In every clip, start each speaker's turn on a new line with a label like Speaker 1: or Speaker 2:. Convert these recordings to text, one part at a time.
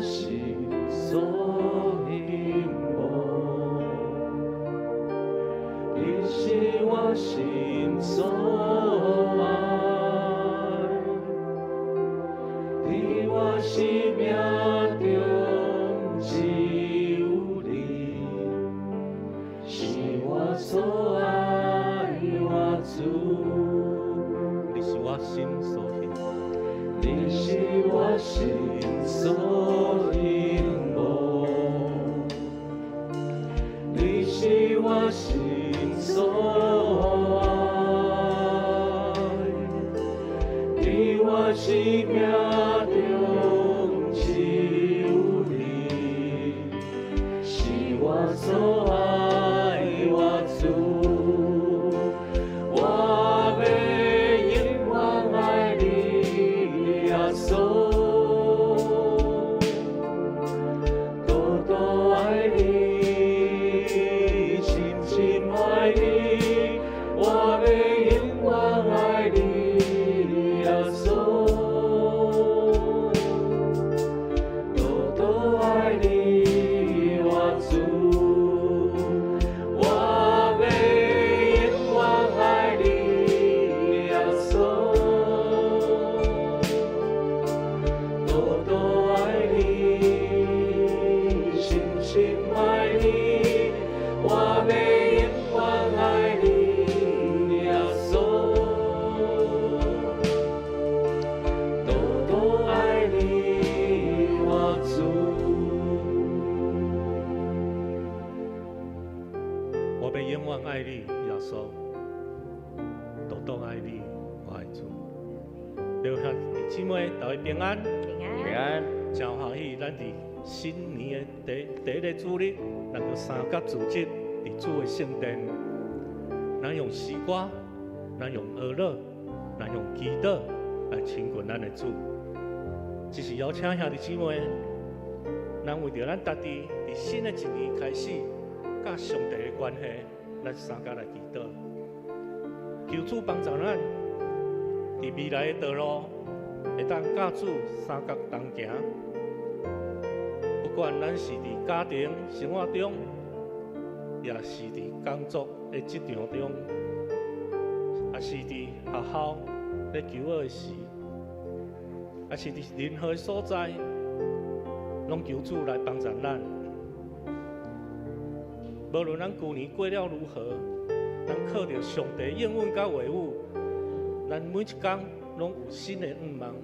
Speaker 1: 心所向望，你是我心所愛，佇我生命中只有你，是我所愛，我主。
Speaker 2: 你是我心所向，
Speaker 1: 你是我心所向望，你是我心所愛，佇我生命中只有你，是我所愛，我主。我欲永遠愛你，耶穌，獨獨愛你，深深愛你，我欲永遠愛你，耶穌，獨獨愛你，我主。我欲永遠愛你，耶穌，獨獨愛你，深深愛你，我欲永遠愛你，耶穌，獨獨愛你，我主。
Speaker 2: 我欲永遠愛你，耶穌，獨獨愛你，我的主。劉兄弟姊妹，大家平安。
Speaker 3: 平安。
Speaker 4: 平安。
Speaker 2: 真歡喜，咱佇新年的第一个主日，能夠三甲聚集佇主的聖殿，咱用詩歌，咱用歌樂，咱用祈禱來親近咱的主。只是邀請兄弟姊妹，咱為著咱家己佇新的一年開始，佮上帝的關係，咱三甲來祈禱，求主幫助咱佇未來的道路，會當佮主相佮同行。不管咱是佇家庭生活中，抑是佇工作的職場中，抑是佇學校咧求學的時，抑是佇任何所在，攏求主來幫助咱。無論咱舊年過了如何，咱靠著上帝應允佮話語，咱每一工攏有新的願望。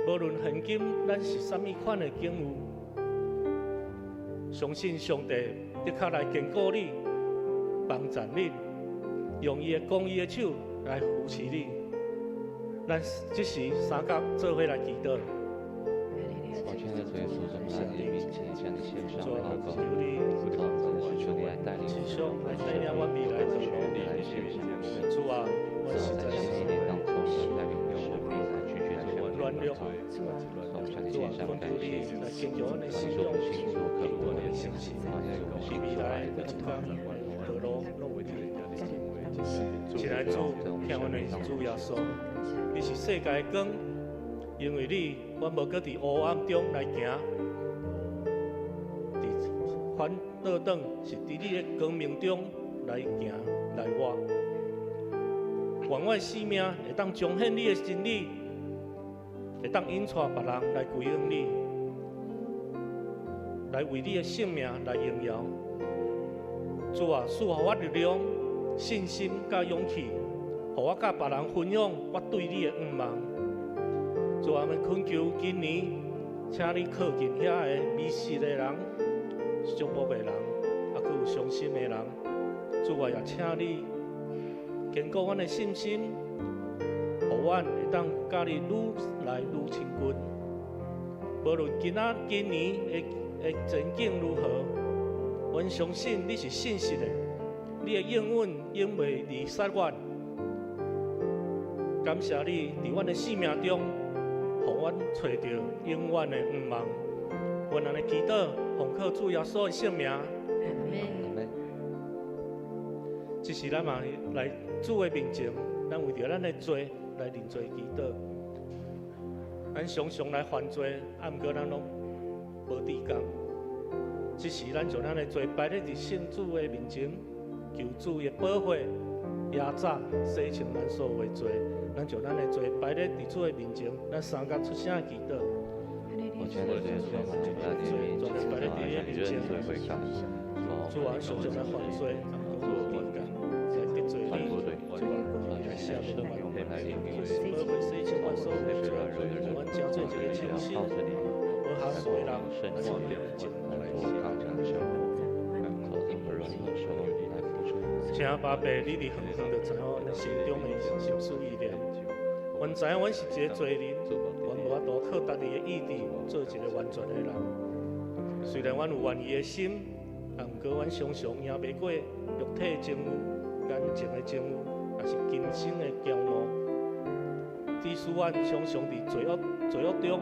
Speaker 2: 無論現今咱是啥物款的境遇，相信上帝的確來堅固你、幫助你，用伊的公義的手來扶持你。咱這時三甲做伙來祈禱。
Speaker 4: 我親愛的主耶穌，我們來你的面前，向你獻上禱告，
Speaker 2: 求你
Speaker 4: 求你來帶領
Speaker 2: 持續來帶領阮未來的道路。
Speaker 4: 來獻上。
Speaker 2: 主啊，阮實在
Speaker 4: 在
Speaker 2: 是
Speaker 4: 新一年當中，帶領我們來拒絕這
Speaker 2: 軟弱。
Speaker 4: 我們向你
Speaker 2: 主啊
Speaker 4: 獻上，感
Speaker 2: 懇求你
Speaker 4: 謝，
Speaker 2: 來堅強阮的信
Speaker 4: 你是我
Speaker 2: 仰，
Speaker 4: 們心所渴慕的，
Speaker 2: 信心，
Speaker 4: 你是我們
Speaker 2: 佇未
Speaker 4: 心所愛的
Speaker 2: 來的一。天道路攏有你。親愛的主，聽阮的主耶穌，你是世界的光，因為你，阮無閣佇黑暗中來行，佇反倒轉是佇你的光明中來行來活。願我的生命會當彰顯你的真理，會當引帶別人來歸向你，來為你的聖名來榮耀。主啊，賜予我力量、信心佮勇氣，予我佮別人分享我對你的向望。主啊，我懇求今年，請你靠近遐个迷失的人、寂寞的人，抑閣有傷心的人。主啊，也請你堅固阮的信心，予阮會當佮你愈來愈親近。無論今仔今年的前景如何，阮相信你是信實的，你的應允永袂離棄阮。感謝你佇阮的生命中，予阮揣著永遠的向望。阮按呢祈禱，奉靠主耶穌的聖名。
Speaker 3: 阿門。
Speaker 4: 阿門。
Speaker 2: 這時咱嘛來主的面前，咱為著咱的罪來認罪祈禱。咱常常來犯罪，啊，毋過咱攏無知覺。這時咱將咱的罪擺咧佇聖主的面前，求主的寶血壓榨洗清咱所有的罪。咱將咱的罪擺咧佇主的面前，咱三甲出聲祈禱。
Speaker 4: 我親愛的主耶穌，我們在你面前，向你認罪悔改。
Speaker 2: 主啊，常常來犯罪，毋過無知覺，來得罪你。主啊，赦免阮，寶血洗清阮所有的罪，予阮成做一個清心、無瑕疵的人，來佇你面前來
Speaker 4: 剛強的生活，靠這麼軟弱的時候來付出。
Speaker 2: 請阿爸爸，你佇遠遠就知影阮心中的心思意念。阮知影阮是一個罪人，阮無法度靠家己的意志做一個完全的人。雖然阮有願意的心，啊，毋過阮常常贏袂過肉體的情欲、眼前的情欲，也是今生的驕傲。致使阮常常佇罪惡中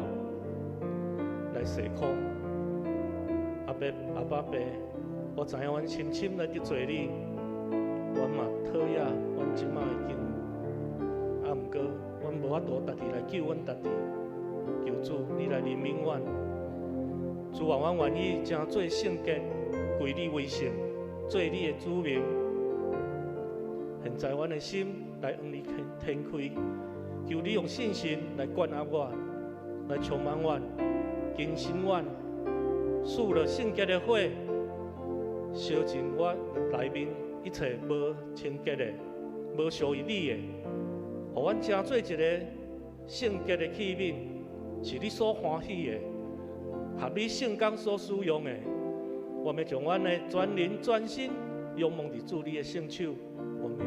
Speaker 2: 來踅空。阿爸阿爸爸，我知影阮深深來得罪你，阮嘛討厭阮這擺的境遇。啊，毋過阮無法度家己來救阮家己，求主你來憐憫阮。主啊，阮願意成做聖潔，歸你為聖，做你的子民。現在阮的心來向你敞開，求你用信心來灌壓我，來充滿阮，更新阮，賜了聖潔的火，燒盡我內面一切無清潔的、無屬於你的，予阮成做一個聖潔的器皿，是你所歡喜的，合你聖工所使用的。我欲將阮的全靈全心仰望佇主你的聖手。我們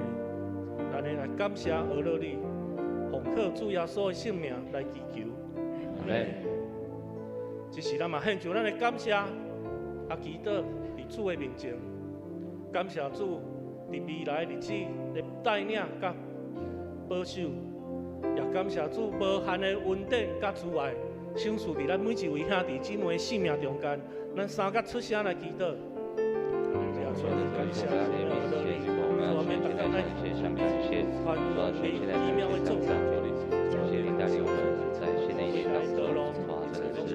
Speaker 2: 咱來感謝阿樂你，奉靠主耶穌的聖名來祈求。
Speaker 4: 阿門。
Speaker 2: 這時咱嘛獻上咱的感謝，啊，祈禱佇主的面前，感謝主佇未來日子的帶領佮保守，也感謝主無限的恩典佮慈愛，賞賜佇咱每一位兄弟姊妹的生命中間。咱三甲出聲來祈禱。
Speaker 4: 感謝我們要全心來感謝，向感謝，主啊，全心來感謝上帝，謝謝你帶領我們在新的一年當中，主啊，真的是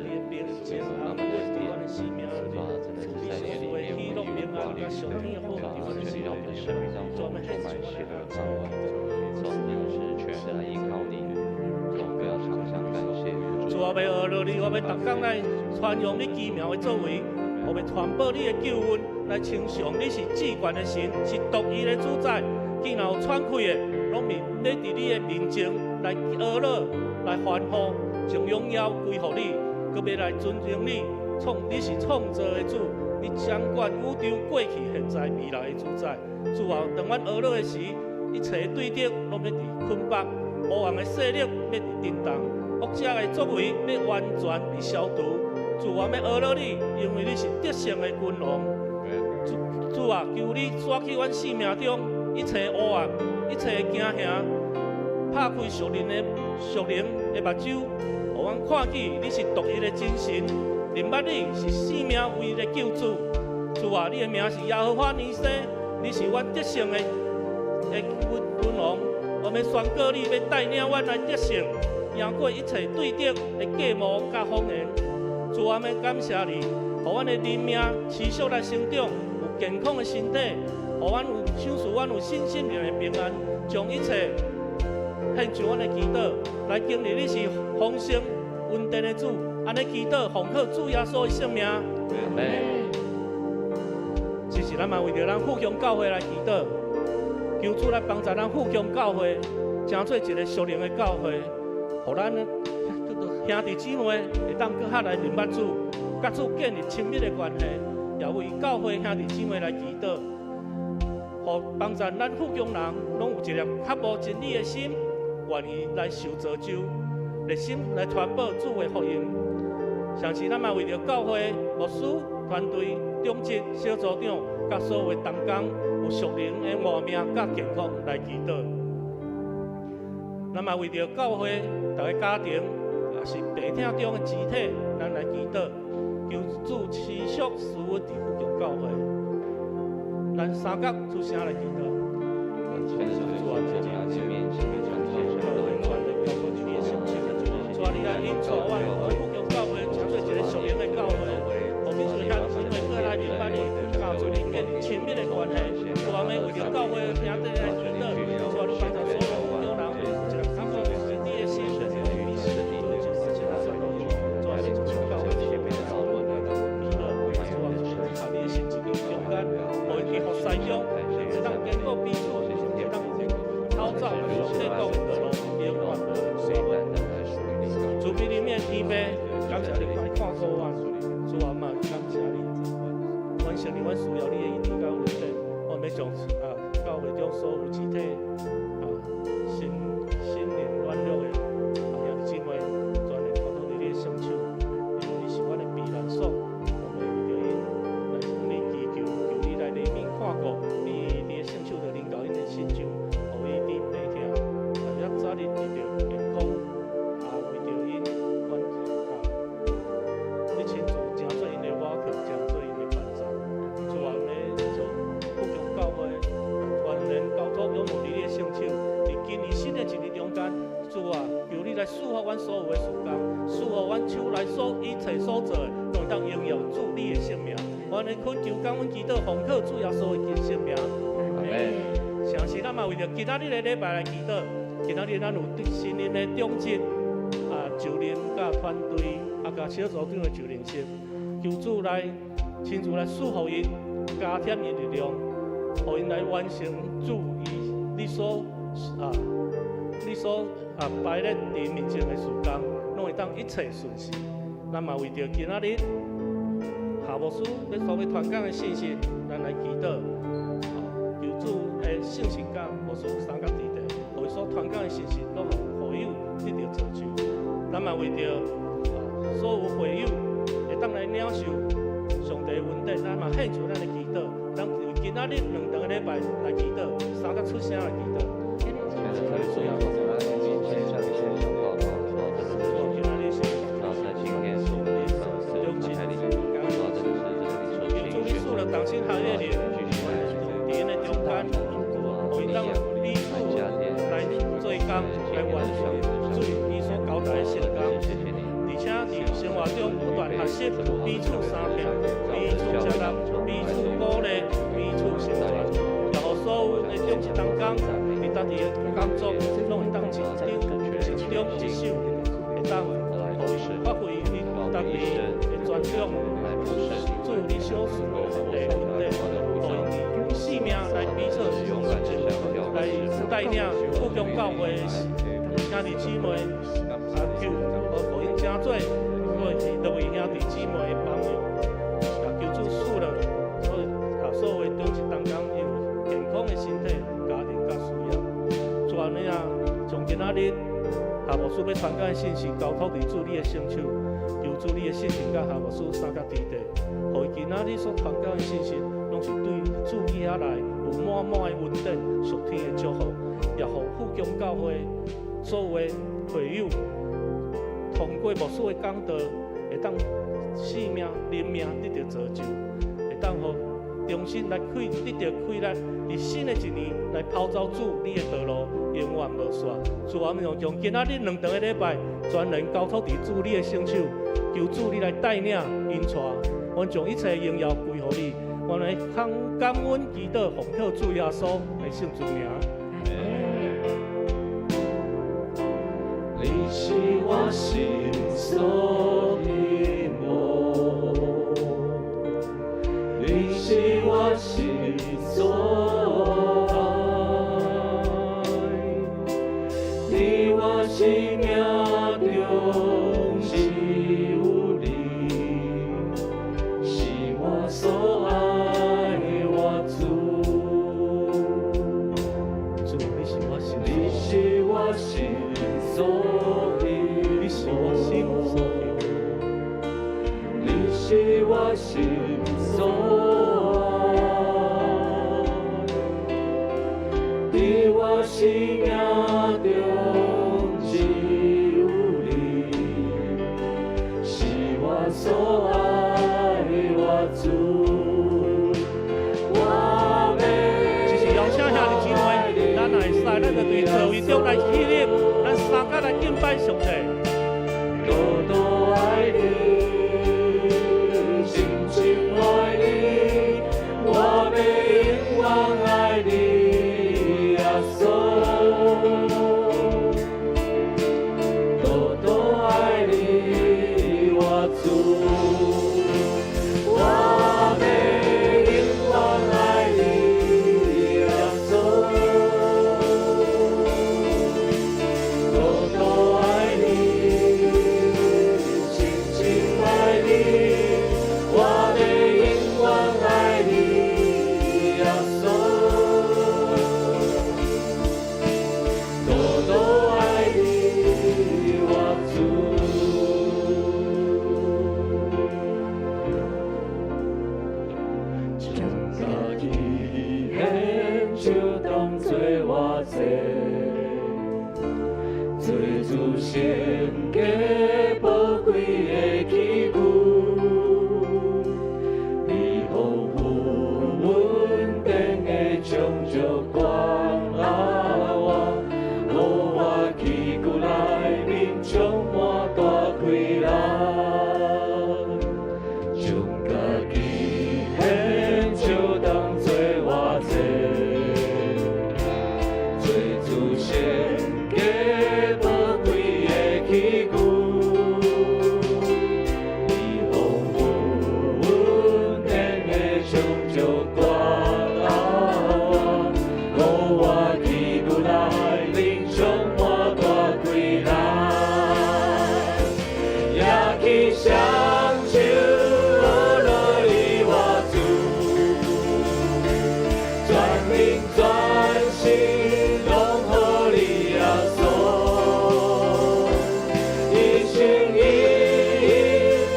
Speaker 4: 給我們滿滿的恩典，主啊，真的是在你的裡面我們一無掛慮，主啊，求你讓我們的生命當中充滿喜樂和盼望，主啊，真的是全然來依靠你，主啊，不要常想感謝。
Speaker 2: 主啊，欲阿樂你，我欲逐工來傳揚你奇妙的作為，我欲傳播你的救恩，來稱頌你是至懸的神，是獨一的主宰。既然有喘氣的，攏是咧佇你的面前來阿樂，來歡呼，將榮耀歸予你，閣欲來尊榮你。創你是創造的主，你掌管宇宙過去、現在、未來的主宰。主啊，當阮阿樂的時，一切對敵攏欲佇捆綁，烏暗的勢力欲佇震動，惡者的作為欲完全被消除。主啊，欲阿樂你，因為你是得勝的君王。主主啊，求你刷去阮生命中一切烏暗、一切驚嚇，拍開屬靈的目睭，予阮看見你是獨一的真神，認捌你是生命唯一的救主。主啊，你的名是耶和華尼西，你是阮得勝的君王。我欲宣告你，欲帶領阮來得勝，贏過一切對敵的計謀佮謊言。主啊，欲感謝你，予阮的靈命持續來成長，有健康的身體，予阮有賞賜阮有信心靈的平安，將一切獻上阮的祈禱，來經歷你是豐盛恩典的主，按呢祈禱，奉靠主耶穌的聖名。
Speaker 4: 阿門。
Speaker 2: 這時咱嘛為著咱富強教會來祈禱，求主來幫助咱富強教會，成做一個屬靈的教會，予咱兄弟姊妹會當閣較來認捌主，佮主建立親密的關係，也為教會兄弟姊妹來祈禱，予幫助咱富強人攏有一粒渴慕真理的心，願意來受造就，熱心來傳播主的福音。同時，咱嘛為著教會牧師團隊、長執、小組長，佮所有的同工有屬靈的活命佮健康來祈禱。咱嘛為著教會逐个家庭，也是白疼中的肢體，咱來祈禱，求主持續賜福佇富強教會。咱三甲出聲來祈禱。
Speaker 4: 親愛的主，我們在你面前感謝上帝，主啊，
Speaker 2: 主啊，你來引導阮，予富強教會成做一个屬靈的教會，予每一个兄弟姊妹過來明白你佮主你建立親密的關係。主啊，欲為著教會兄弟來祈禱，主啊，你幫助所有富強人有一个感覺是你的心，彼此做一個親密的主啊，你祝福教會祈禱，主啊，合你的心一中間，予伊佇服侍中，會當堅固彼此，會當透走上帝講的道路，永遠無失。慈悲憐憫的天父，感謝你來看顧阮，主啊嘛，感謝你，阮承認阮需要你的醫治佮恩典，阮欲將教會中所有肢體身心靈軟弱的兄弟姊妹，全然交託佇你的聖手，因為你是阮的避難所，我們為著𪜶來向你祈求，求你來憐憫看顧，你佇的聖手就臨到𪜶的身上，予伊佇病痛，也早日得著健康，為著𪜶，阮你親自成做𪜶的倚靠，成做𪜶的幫助。主啊，欲將富強教會全然交託仰望佇你的聖手，佇今年新的一年中間，主啊，求你來賜福阮所有的事工，賜予阮手內所一切所做的，攏會當榮耀主你的聖名。阮的懇求感恩祈禱，奉靠主耶穌的聖名。
Speaker 4: 阿門。
Speaker 2: 誠實，咱嘛為著今仔日的禮拜來祈禱。今仔日咱有新任的長執就任佮團隊，佮小組長的就任式，求主來親自來賜予𪜶，加添𪜶力量，予𪜶來完成主伊你所擺咧佇面前的事工，攏會當一切順遂。咱嘛為著今仔日夏牧師欲所欲傳講的信息，咱來祈禱，求主的聖神佮牧師三甲佇地，予伊所傳講的信息，攏予會友得著造就。咱嘛為著所有會友會當來領受上帝的恩典，咱嘛獻上咱的祈禱。咱為今仔日兩頓的禮拜來祈禱，三甲出聲來祈禱。
Speaker 4: 親愛的天父，我們獻上一些禱告，主啊，真的是，主啊，在今天是我們的上次開禮，主啊，真的是這個你所
Speaker 2: 求主你賜予同心合意的靈，佇𪜶的中間，予𪜶當彼此來做工，來完成主伊所交代的聖工。而且佇生活中不斷學習，彼此相疼，彼此接納，彼此鼓勵，彼此成全，也予所有的長執同工，佇家己的工作，攏會當一張一張一手，會當予伊發揮伊家己的專長，主你所賜的恩典，予𪜶用性命來彼此來帶領富強教會兄弟姊妹，求予𪜶成做各位兄弟姊妹的榜樣，也求主賜予所有的長執同工有健康的身體、家庭佮事業。主啊，你啊，將今仔日夏牧師欲傳講的信息交託佇主你的聖手，求主你的聖神佮夏牧師三甲佇地，予伊今仔日所傳講的信息，攏是對主你遐來有滿滿的恩典、屬天的祝福，也予富強教會所有的會友通過牧師的講道，會當性命、靈命得著造就，會當予重新來開，得著開力，佇新的一年來跑走主你的道路，永遠無煞。主啊，我們將今仔日兩頓的禮拜，全然交託佇主你的聖手，求主你來帶領引帶，阮將一切榮耀歸予你。阮來感恩祈禱，奉靠主耶穌的聖尊名。
Speaker 1: 你是我心所希望，你是我心所愛，佇我生命中只有你，是我所愛的我主。
Speaker 2: 主，你是我心，
Speaker 1: 你是我心所希
Speaker 2: 你是我心所希望，
Speaker 1: 你是我心所愛，佇我生命中只有你，是我所愛的我主。我欲
Speaker 2: 就是邀請兄弟姊妹，咱若會使，咱就佇座位中來起立，咱三甲來敬拜上帝。
Speaker 1: 聖潔寶貴的器具，你豐富恩典的充足關愛我，予我器具內面充滿大氣力，將家己獻上當做活祭，做主聖潔寶貴的器具，你豐富恩典的充足關愛我，予我器具內面充滿大氣力，舉起雙手學樂你我主，全靈全心攏予你耶穌，一心一意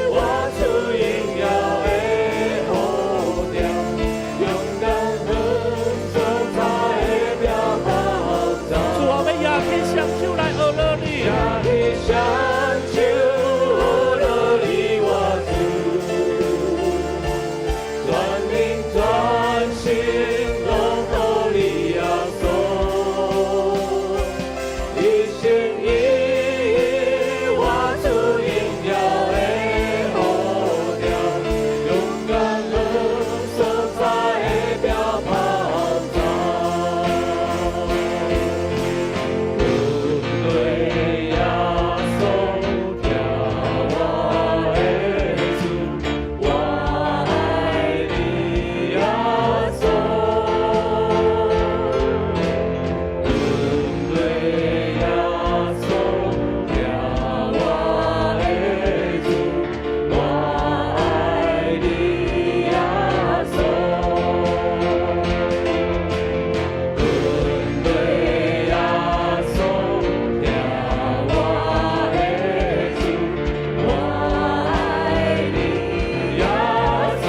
Speaker 1: 活出榮耀的呼召，勇敢向所在的標跑走。
Speaker 2: 主啊，欲舉起雙手來學樂你。
Speaker 1: 舉起雙手學樂你我主，全靈全心攏予你耶穌，一心一意活出榮耀的呼召，勇敢向所在的標跑走。跟隨耶穌，聽我的主，我愛你耶穌。跟隨耶穌，聽我的主，我愛你耶穌。跟隨耶穌，聽我的主，我愛你耶穌。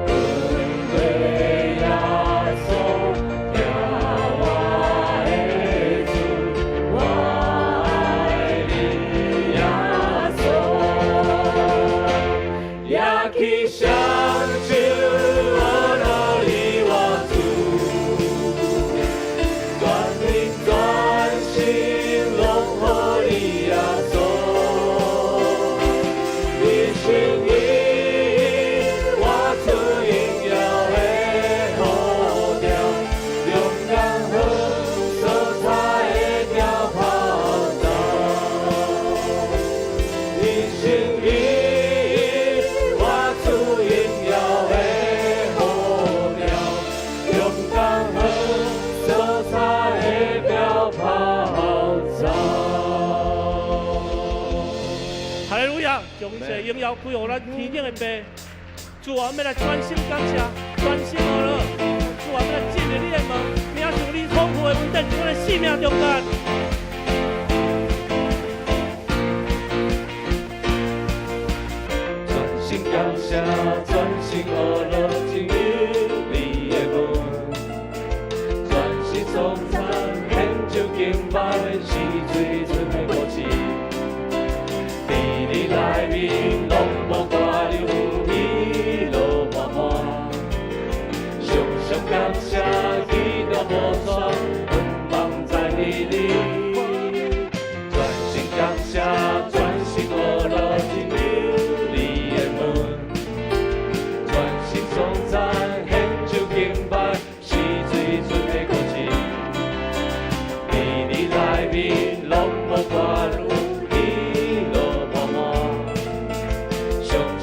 Speaker 1: 跟隨耶穌，聽我的主，我愛你耶穌。舉起雙手學樂你我主，全靈全心攏予你耶穌，一心一意活出榮耀的呼召，勇敢向所在的標跑走。一心一意活出榮耀的呼召，勇敢向所在的標跑走。
Speaker 2: 哈利路亞，將一切榮耀歸予咱天頂的父。主啊，欲來專心感謝，專心學樂。主啊，欲來進入你的門，領受你豐富的恩典，佇阮的生命中間。
Speaker 1: 專心感謝，專心學樂，進入你的門。專心頌讚，獻上敬拜，是最純的果子。佇你內面攏無掛慮，喜樂滿滿。常常感謝，基督無煞，盼望在你裡。專心感謝，專心學樂，進入你的門。專心頌讚，獻上敬拜，是最純的果子。佇你內面攏無掛慮，喜樂滿滿。常常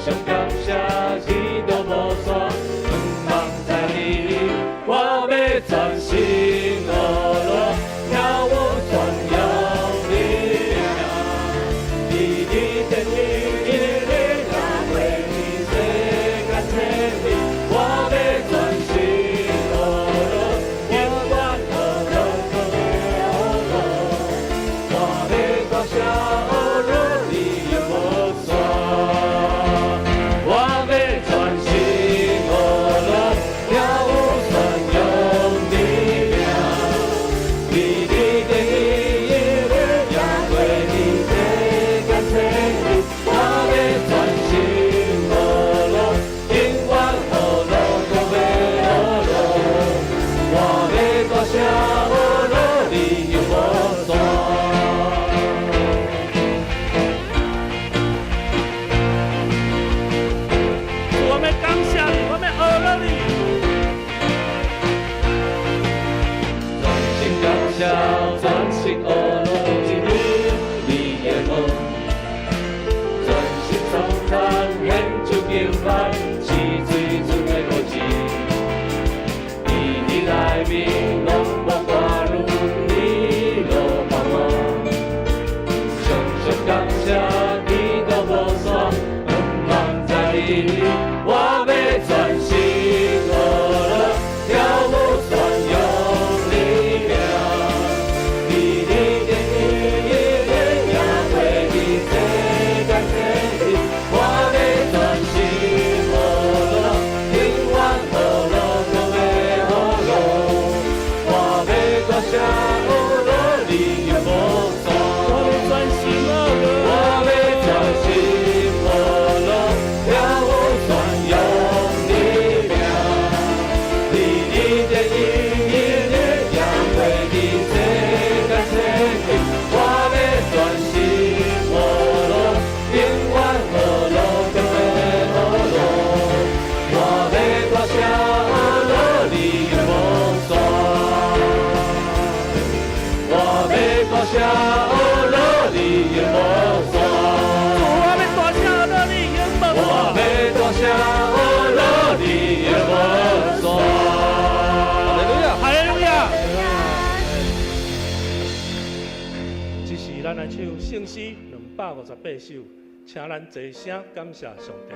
Speaker 2: 聖詩258首，請咱齊聲感謝上帝。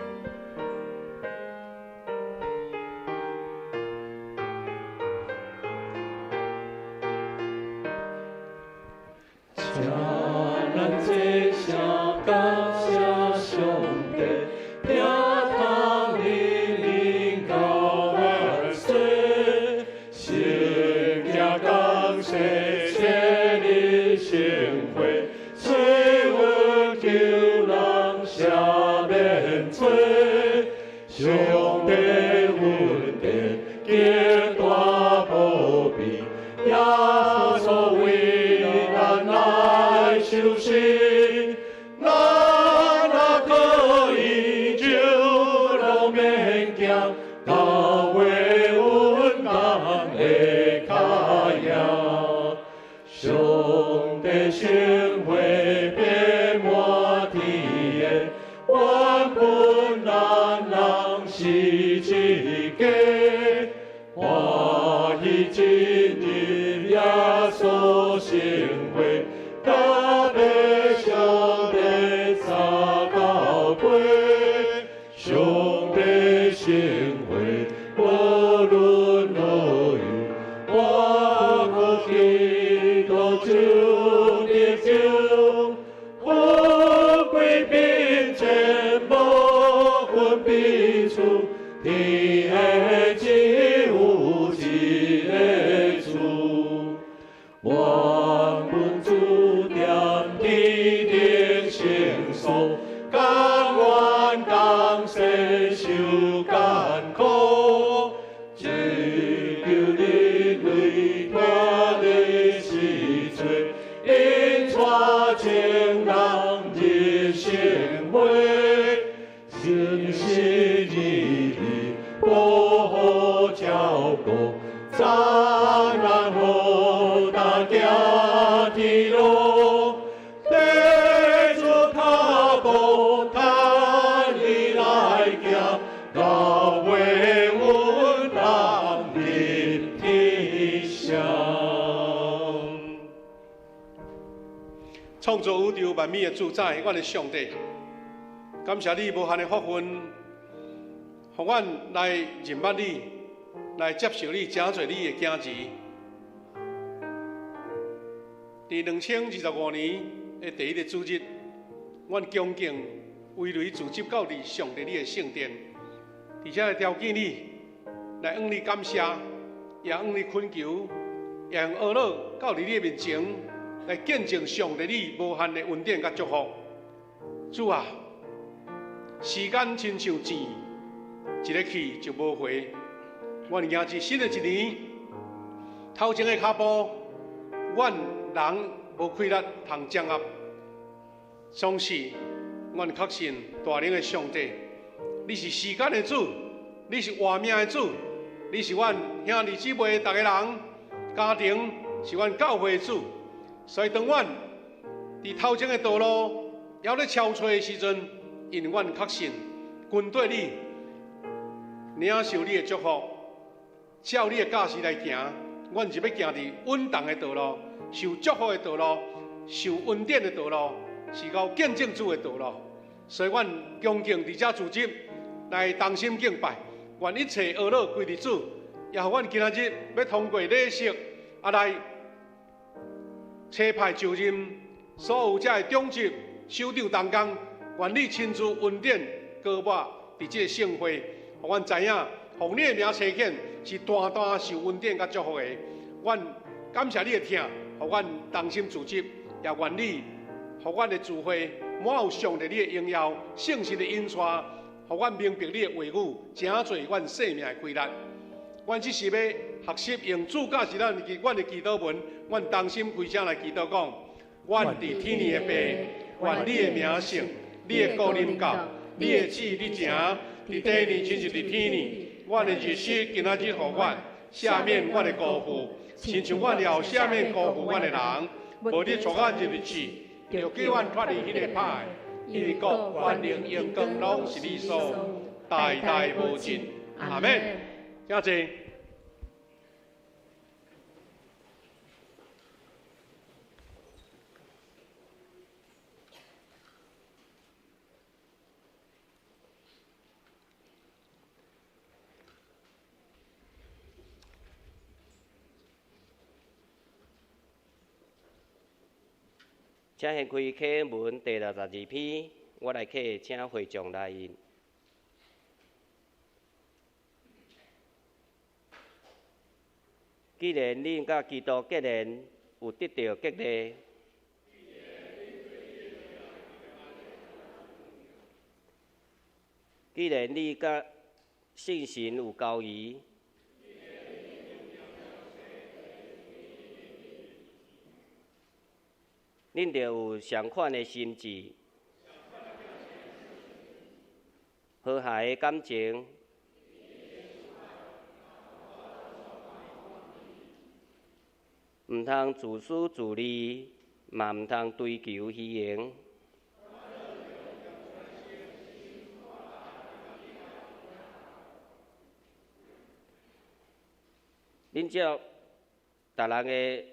Speaker 1: 請咱齊聲感謝上帝，疼痛你臨到萬歲，聖行降世千里聖會，催阮救人赦免罪，上帝恩典極大無比，耶穌為咱來受死，咱若可以就路免驚，到尾阮同會較贏。上帝聖會遍滿天的，原本咱人是一家，歡喜進入耶穌聖會，特別上帝三交杯，上帝聖會無論落雨，我閣祈禱就得救，富貴貧賤無分彼此，天下只有一个主。願阮主踮天頂聖所，甘願降世受艱苦，只求人類脫離死罪，引帶眾人入聖會，誠實義理保護照顧，讚咱好大行天路，跟主跤步，趁你來行，到尾阮人入天上。
Speaker 3: 創造宇宙萬物的主宰，阮的上帝，感謝你無限的福分，予阮來認捌你，來接受你，成做你的囝兒。佇2025年的第一个主日，阮恭敬圍內聚集到佇上帝你的聖殿，佇這个條件裡來向你感謝，也向你懇求，也用阿樂到佇你的面前來見證上帝你無限的恩典佮祝福。主啊，時間親像箭，一个去就無回。阮迎接新的一年，頭前的跤步，阮人無氣力通掌握。總是，阮確信大能的上帝，你是時間的主，你是活命的主，你是阮兄弟姊妹逐个人家庭，是阮教會的主。所以當阮佇頭前的道路猶咧憔悴的時陣，因為阮確信跟綴你，領受你的祝福，照你的教示來行，阮是欲行佇穩當的道路，受祝福的道路，受恩典的道路，是到見證主的道路。所以，阮恭敬佇遮聚集來同心敬拜，願一切惡樂歸佇主，也予阮今仔日欲通過禮式來差派就任所有遮的長執、首長同工，願你親自恩典膏抹佇這个聖會，予阮知影，奉你的名差遣是大大受恩典佮祝福的。阮感謝你的疼，予阮同心聚集，也願你予阮的聚會滿有上帝你的榮耀、聖神的引帶，予阮明白你的話語，成做阮生命的規律。阮只是欲學習用主教示咱阮的祈禱文，阮同心開聲來祈禱講：阮佇天父的父，願你的名聖，你的國臨到，你的旨意成，佇地呢親像佇天呢。阮的日食今仔日予阮，赦免阮的辜負，親像阮也有赦免辜負阮的人。無你帶阮入去，著叫阮脫離彼个歹的，因為國、權能、榮光攏是你所有，代代無盡。阿們。請坐。
Speaker 5: 請掀開啟文第62篇，我來客請會眾來印。既然恁佮基督結連，有得著激勵，既然你佮聖神有交誼，恁著有相款的心志，和諧的感情，毋通自私自利，嘛毋通追求虛榮。恁照逐人的，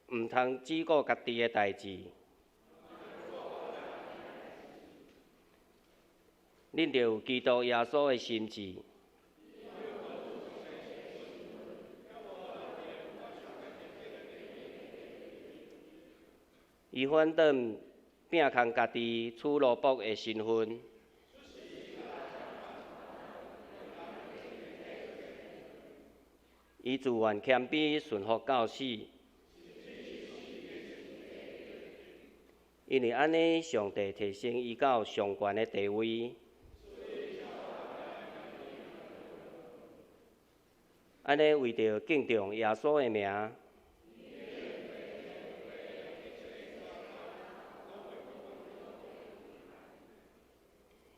Speaker 5: 毋通只顧家己的代誌。恁著有基督耶穌的心志。伊反轉摒空家己，取奴僕的身份。伊自願謙卑，順服到死。因為按呢，上帝提升伊到上懸的地位。按呢，為著敬重耶穌的名，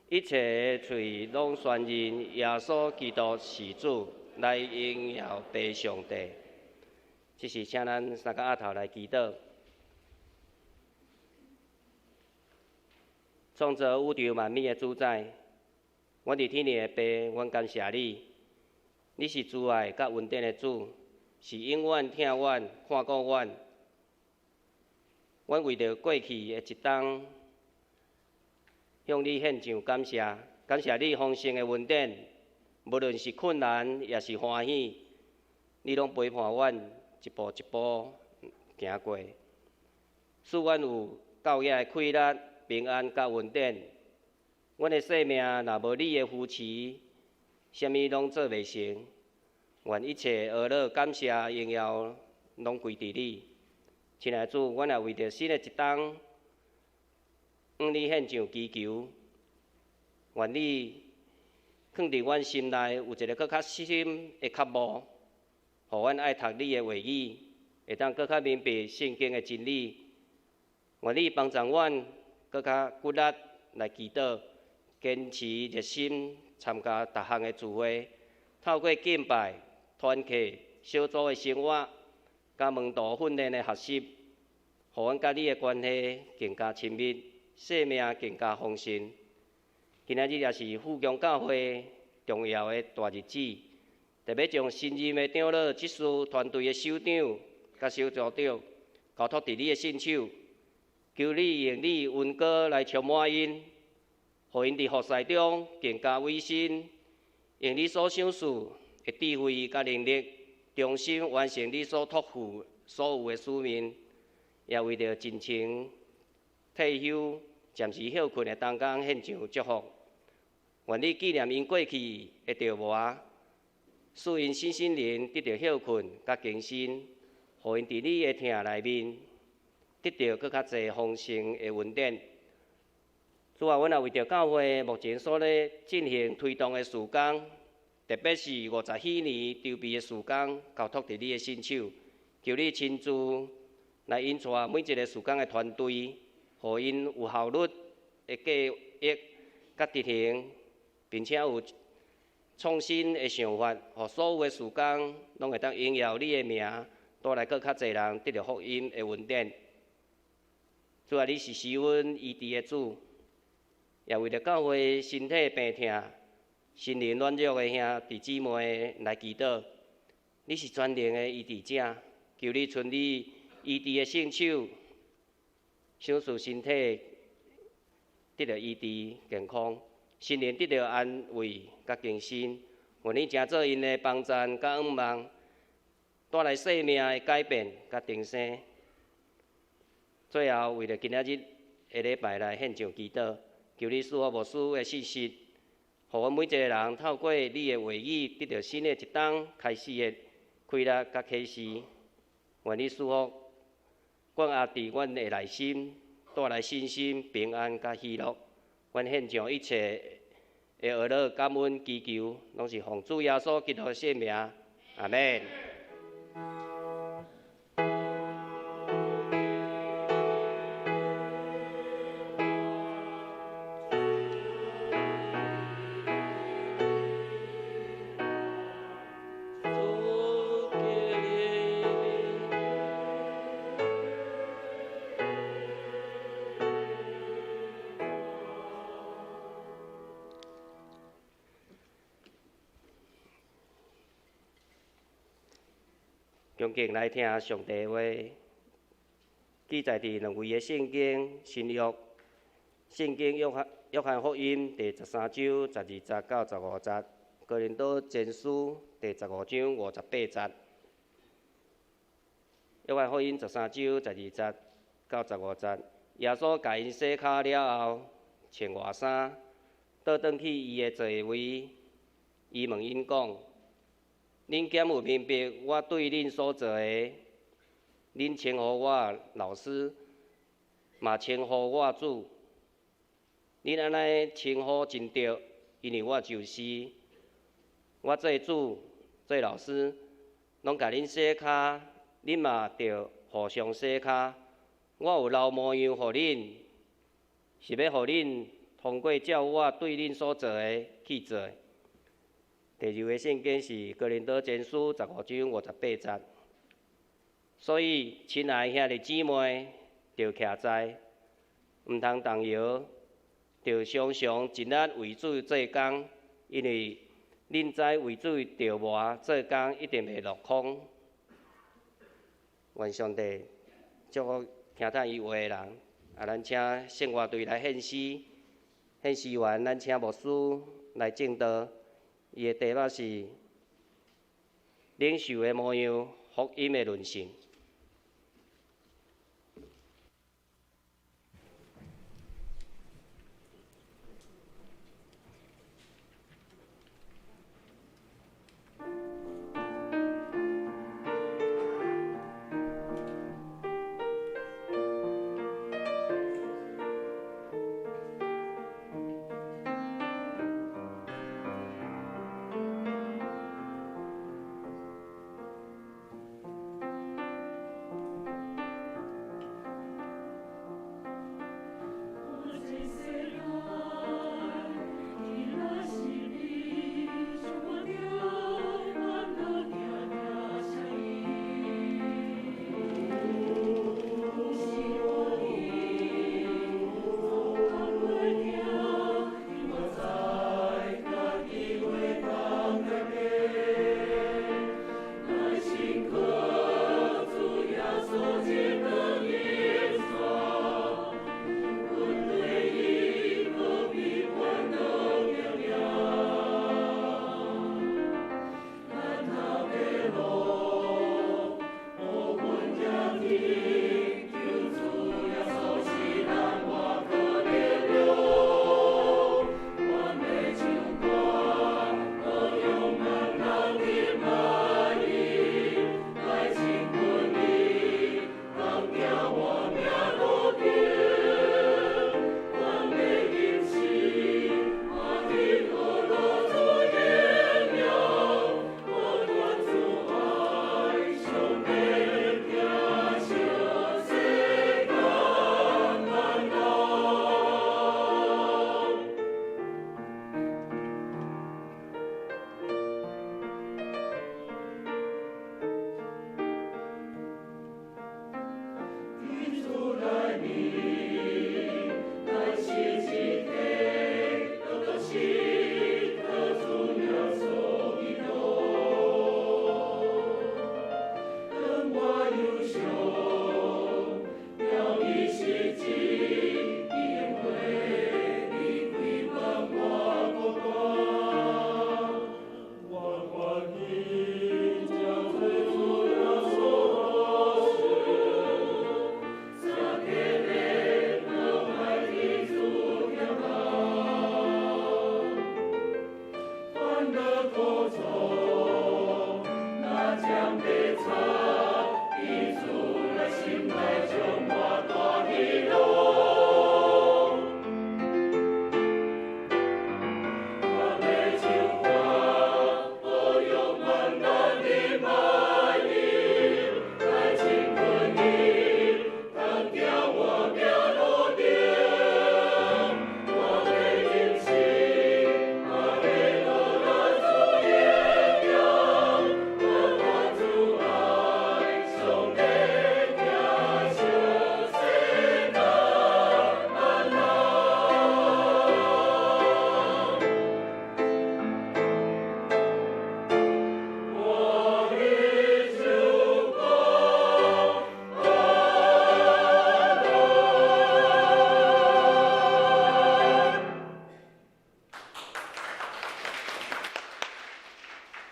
Speaker 5: 一切的喙攏宣認耶穌基督是主，來榮耀父上帝。這是請咱三個額頭來祈禱。創造宇宙萬物的主宰，阮佇天的父，阮感謝你。你是慈愛佮恩典的主，是永遠疼阮、看顧阮。阮為著過去的一冬，向你獻上感謝，感謝你豐盛的恩典，無論是困難抑是歡喜，你攏陪伴阮一步一步行過，使阮有夠額的氣力、平安佮恩典。阮的生命若無你的扶持，啥物攏做袂成。願一切呵咾、感謝、榮耀，攏歸佇你。親愛的主，阮也為著新的一冬，向你獻上祈求，願你囥佇阮心內有一个閣較深的渴慕，予阮愛讀你的話語，會當閣較明白聖經的真理。願你幫助阮閣較骨力來祈禱，堅持熱心參加逐項的聚會，透過敬拜、團契、小組的生活，佮門徒訓練的學習，予阮佮你的關係更加親密，生命更加豐盛。今仔日也是富強教會重要的大日子，特別將新任的長老執事團隊的首長佮小組長交託佇你的聖手，求你用你恩膏來充滿𪜶，予𪜶佇服侍中更加委身，用你所賞賜的智慧佮能力，忠心完成你所託付所有的使命，也為著盡情退休、暫時歇睏的同工獻上祝福。願你紀念𪜶過去的著磨，使𪜶身心靈得著歇睏佮更新，予𪜶佇你的疼內面得著閣較濟豐盛的恩典。主啊，阮也為著教會目前所咧進行推動的事工，特別是50禧年籌備的事工，交託佇你的聖手，求你親自來引帶每一个事工的團隊，予𪜶有效率的計劃佮執行，並且有創新的想法，予所有的事工攏會當榮耀你的名，帶來閣較濟人得著福音的恩典。主啊，你是施恩醫治的主，也為著教會身體病痛、心靈軟弱的兄弟姊妹來祈禱。你是全能的醫治者，求你伸你醫治的聖手，賞賜身體得著醫治健康，心靈得著安慰佮更新。願你成做𪜶的幫贊佮向望，帶來生命的改變佮重生。最後，為著今仔日的禮拜來獻上祈禱，求你賜福牧師的信息，予阮每一个人透過你的話語，得著新的一冬開始的開力佮啟示。願你賜福，阮阿佇阮的內心帶來信心、平安佮喜樂。阮獻上一切的呵咾、感恩、祈求，攏是奉主耶穌基督的聖名。阿們。恭敬來聽上帝話，記載佇兩位的聖經新約聖經約翰福音第十三章十二節到十五節，哥林多前書第十五章五十八節。約翰福音十三章十二節到十五節，耶穌共𪜶洗跤了後，穿外衫，倒轉去伊的座位，伊問𪜶講：恁敢有明白我對恁所做的？恁稱呼我老師，嘛稱呼我主。恁按呢稱呼真對，因為我就是。我做主、做老師，攏共恁洗跤，恁嘛著互相洗跤。我有留模樣予恁，是欲予恁通過照我對恁所做的去做。第二个聖經是哥林多前書十五章五十八節。所以，親愛兄弟姊妹，著徛在，毋通動搖，著常常盡力為主做工，因為恁知為主著磨做工一定袂落空。願上帝祝福聽迵伊話的人。啊，咱請聖樂隊來獻詩，獻詩完，咱請牧師來證道。伊的題目是領袖的模樣，福音的論性。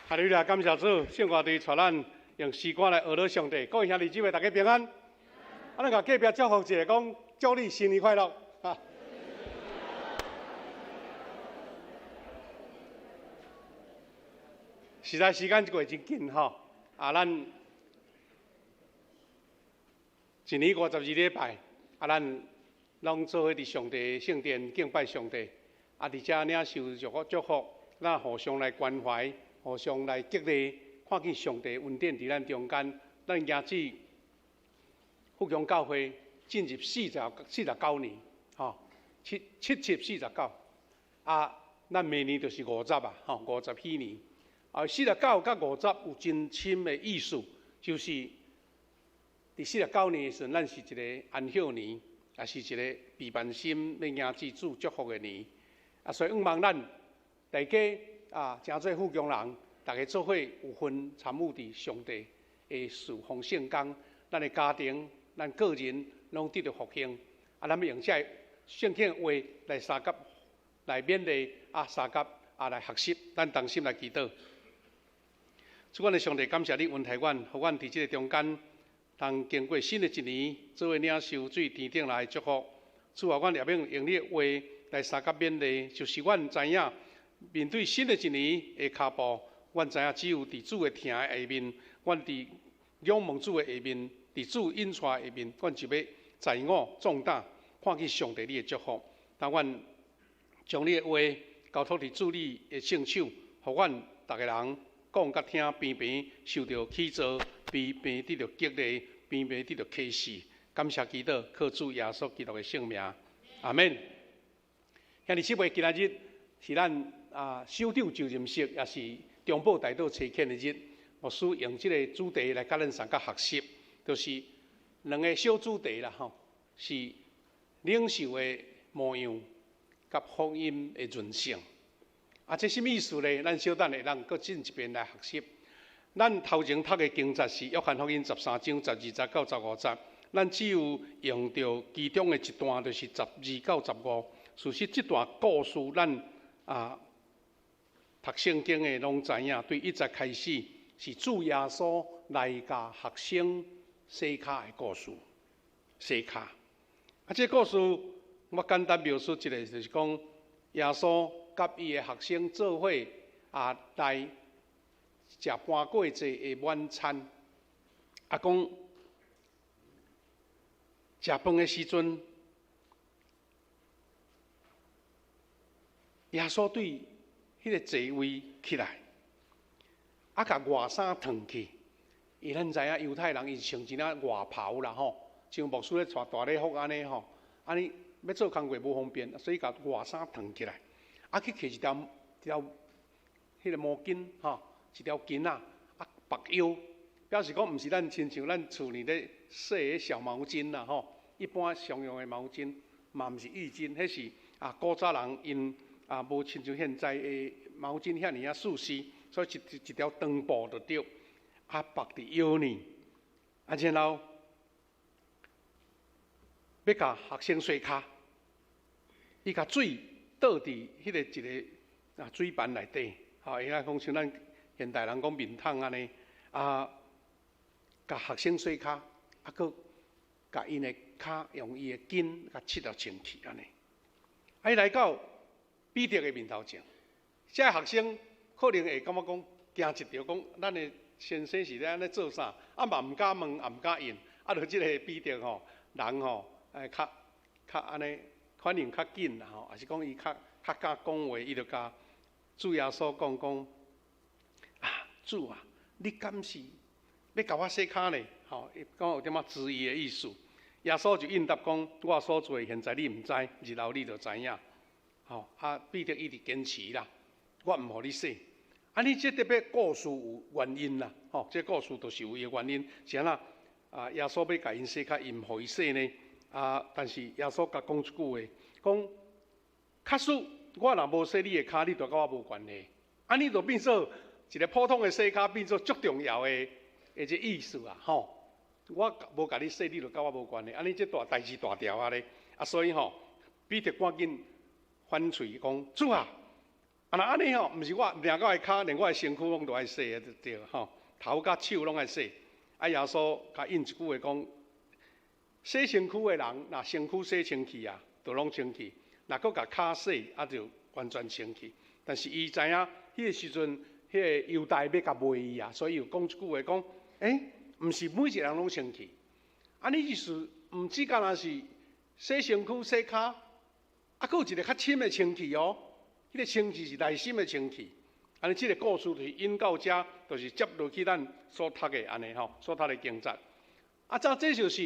Speaker 3: 哈利路亚，感谢主，圣歌队带咱用诗歌来学乐上帝。各位兄弟姊妹，大家平安。啊，咱共隔壁祝福一下，讲祝你新年快乐。啊！实在时间过真紧吼，啊，咱一年52礼拜，啊，咱拢做伙伫上帝圣殿敬拜上帝，啊，伫遮领受祝福，咱互相来关怀，互相来激励，看见上帝恩典伫咱中间，咱行至富强教会进入49年，吼，七七七四十九，啊，咱明年就是五十啊，吼，50禧年。啊，49佮50有真深的意思，就是伫49年的时阵，咱是一个安息年，也是一个避万心欲迎接主祝福的年。啊，所以向望咱大家啊，成做富强人，大家做伙有份参与伫上帝的事奉圣工，咱的家庭、咱个人拢得著复兴。啊，咱欲用这个圣经话来相佮来勉励啊，相佮啊来学习，咱同心来祈祷。主，阮的上帝，感谢你恩待阮，予阮伫这个中间，通经过新的一年，做伙领受水天顶来的祝福。主啊，阮也欲用你的话来相佮勉励，就是阮知影面对新的一年的脚步，阮知影只有伫主的疼的下面，阮伫仰望主的下面，伫主引带下面，阮就欲在我壮胆，看见上帝你的祝福。当阮将你的话交托伫主你的圣手，予阮逐个人讲佮听，平平受著起造，平平得著激励，平平得著启示。感谢基督，靠主耶稣基督的圣名，阿们。兄弟姊妹，今仔日是咱首长就任式，也是中保大道差遣的日。牧师用这个主题来佮咱相佮学习，就是两个小主题啦，吼，是领袖的模样佮福音的润性。啊，这啥物意思呢？咱小等下，咱阁进一遍来学习。咱头前读的经节是约翰福音13章12节到15节，咱只有用著其中的一段，就是12到15。事实这段故事，咱读圣经的拢知影，对1节开始是主耶稣来共学生洗跤的故事。洗跤。啊，这故事我简单描述一下，就是讲耶稣佮伊的学生做伙来食盘过节的晚餐。啊，讲食饭的时阵，耶稣对彼个座位起来，啊，共外衫脱去。因为咱知影犹太人伊穿一领外袍啦吼，像牧师咧穿大礼服按呢吼，按呢欲做工课无方便，所以共外衫脱起来，啊，去摕一条条彼个毛巾吼，一条巾仔，啊，缚腰，表示讲毋是咱亲像咱厝里咧洗的小毛巾啦吼，一般常用的毛巾嘛毋是浴巾，彼是古早人𪜶无亲像现在的毛巾遐尔仔舒适，所以一条长布就对，啊，绑伫腰呢，啊，然后欲共学生洗跤，伊共水倒伫彼个一个水盘内底，吼，伊讲像咱现代人讲面桶按呢，啊，共学生洗跤，啊，阁共𪜶的跤用伊的巾共拭了清气按呢。啊，伊来到彼得的面头前，这个学生可能會感覺講驚一著，講咱的先生是咧按呢做啥？啊嘛毋敢問，也毋敢應。啊，著這个彼得吼，人吼，較較按呢反應較緊啦吼，抑是講伊較較敢講話，伊就共主耶穌講講啊，主啊，你敢是欲共我洗跤呢？吼，伊講有點仔質疑的意思。耶穌就應答講：我所做的，現在你毋知，日後你就知影。吼，啊，彼得一直堅持啦，我毋予你洗。啊，你這特別故事有原因啦，吼，這故事就是有伊的原因，是按怎？啊，耶穌欲共𪜶洗跤，伊毋予伊洗呢？啊，但是耶穌共講一句話，講確實我若無洗你的跤，你就佮我無關係。按呢就變做一个普通的洗跤，變做足重要的的這意思啊！吼，我無共你洗，你就佮我無關係。按呢這大代誌大條啊咧！啊，所以吼，彼得趕緊反喙講：主啊，啊若按呢吼，毋是我連我的跤，連我的身軀攏都愛洗啊，對吼，頭佮手攏愛洗。啊，耶穌共應一句話講：洗身軀的人，若身軀洗清氣啊，就攏清氣；若閣共跤洗，啊就完全清氣。但是伊知影，彼个時陣，彼个猶大欲共賣伊啊，所以又講一句話講：欸，毋是每一個人攏清氣。按呢意思，毋只干焦是洗身軀、洗跤，啊，閣有一个較深的清氣哦。彼個清氣是內心的清氣。按呢，這个故事就是引到遮，就是接落去咱所讀的按呢吼，所讀的經節。啊，這這就是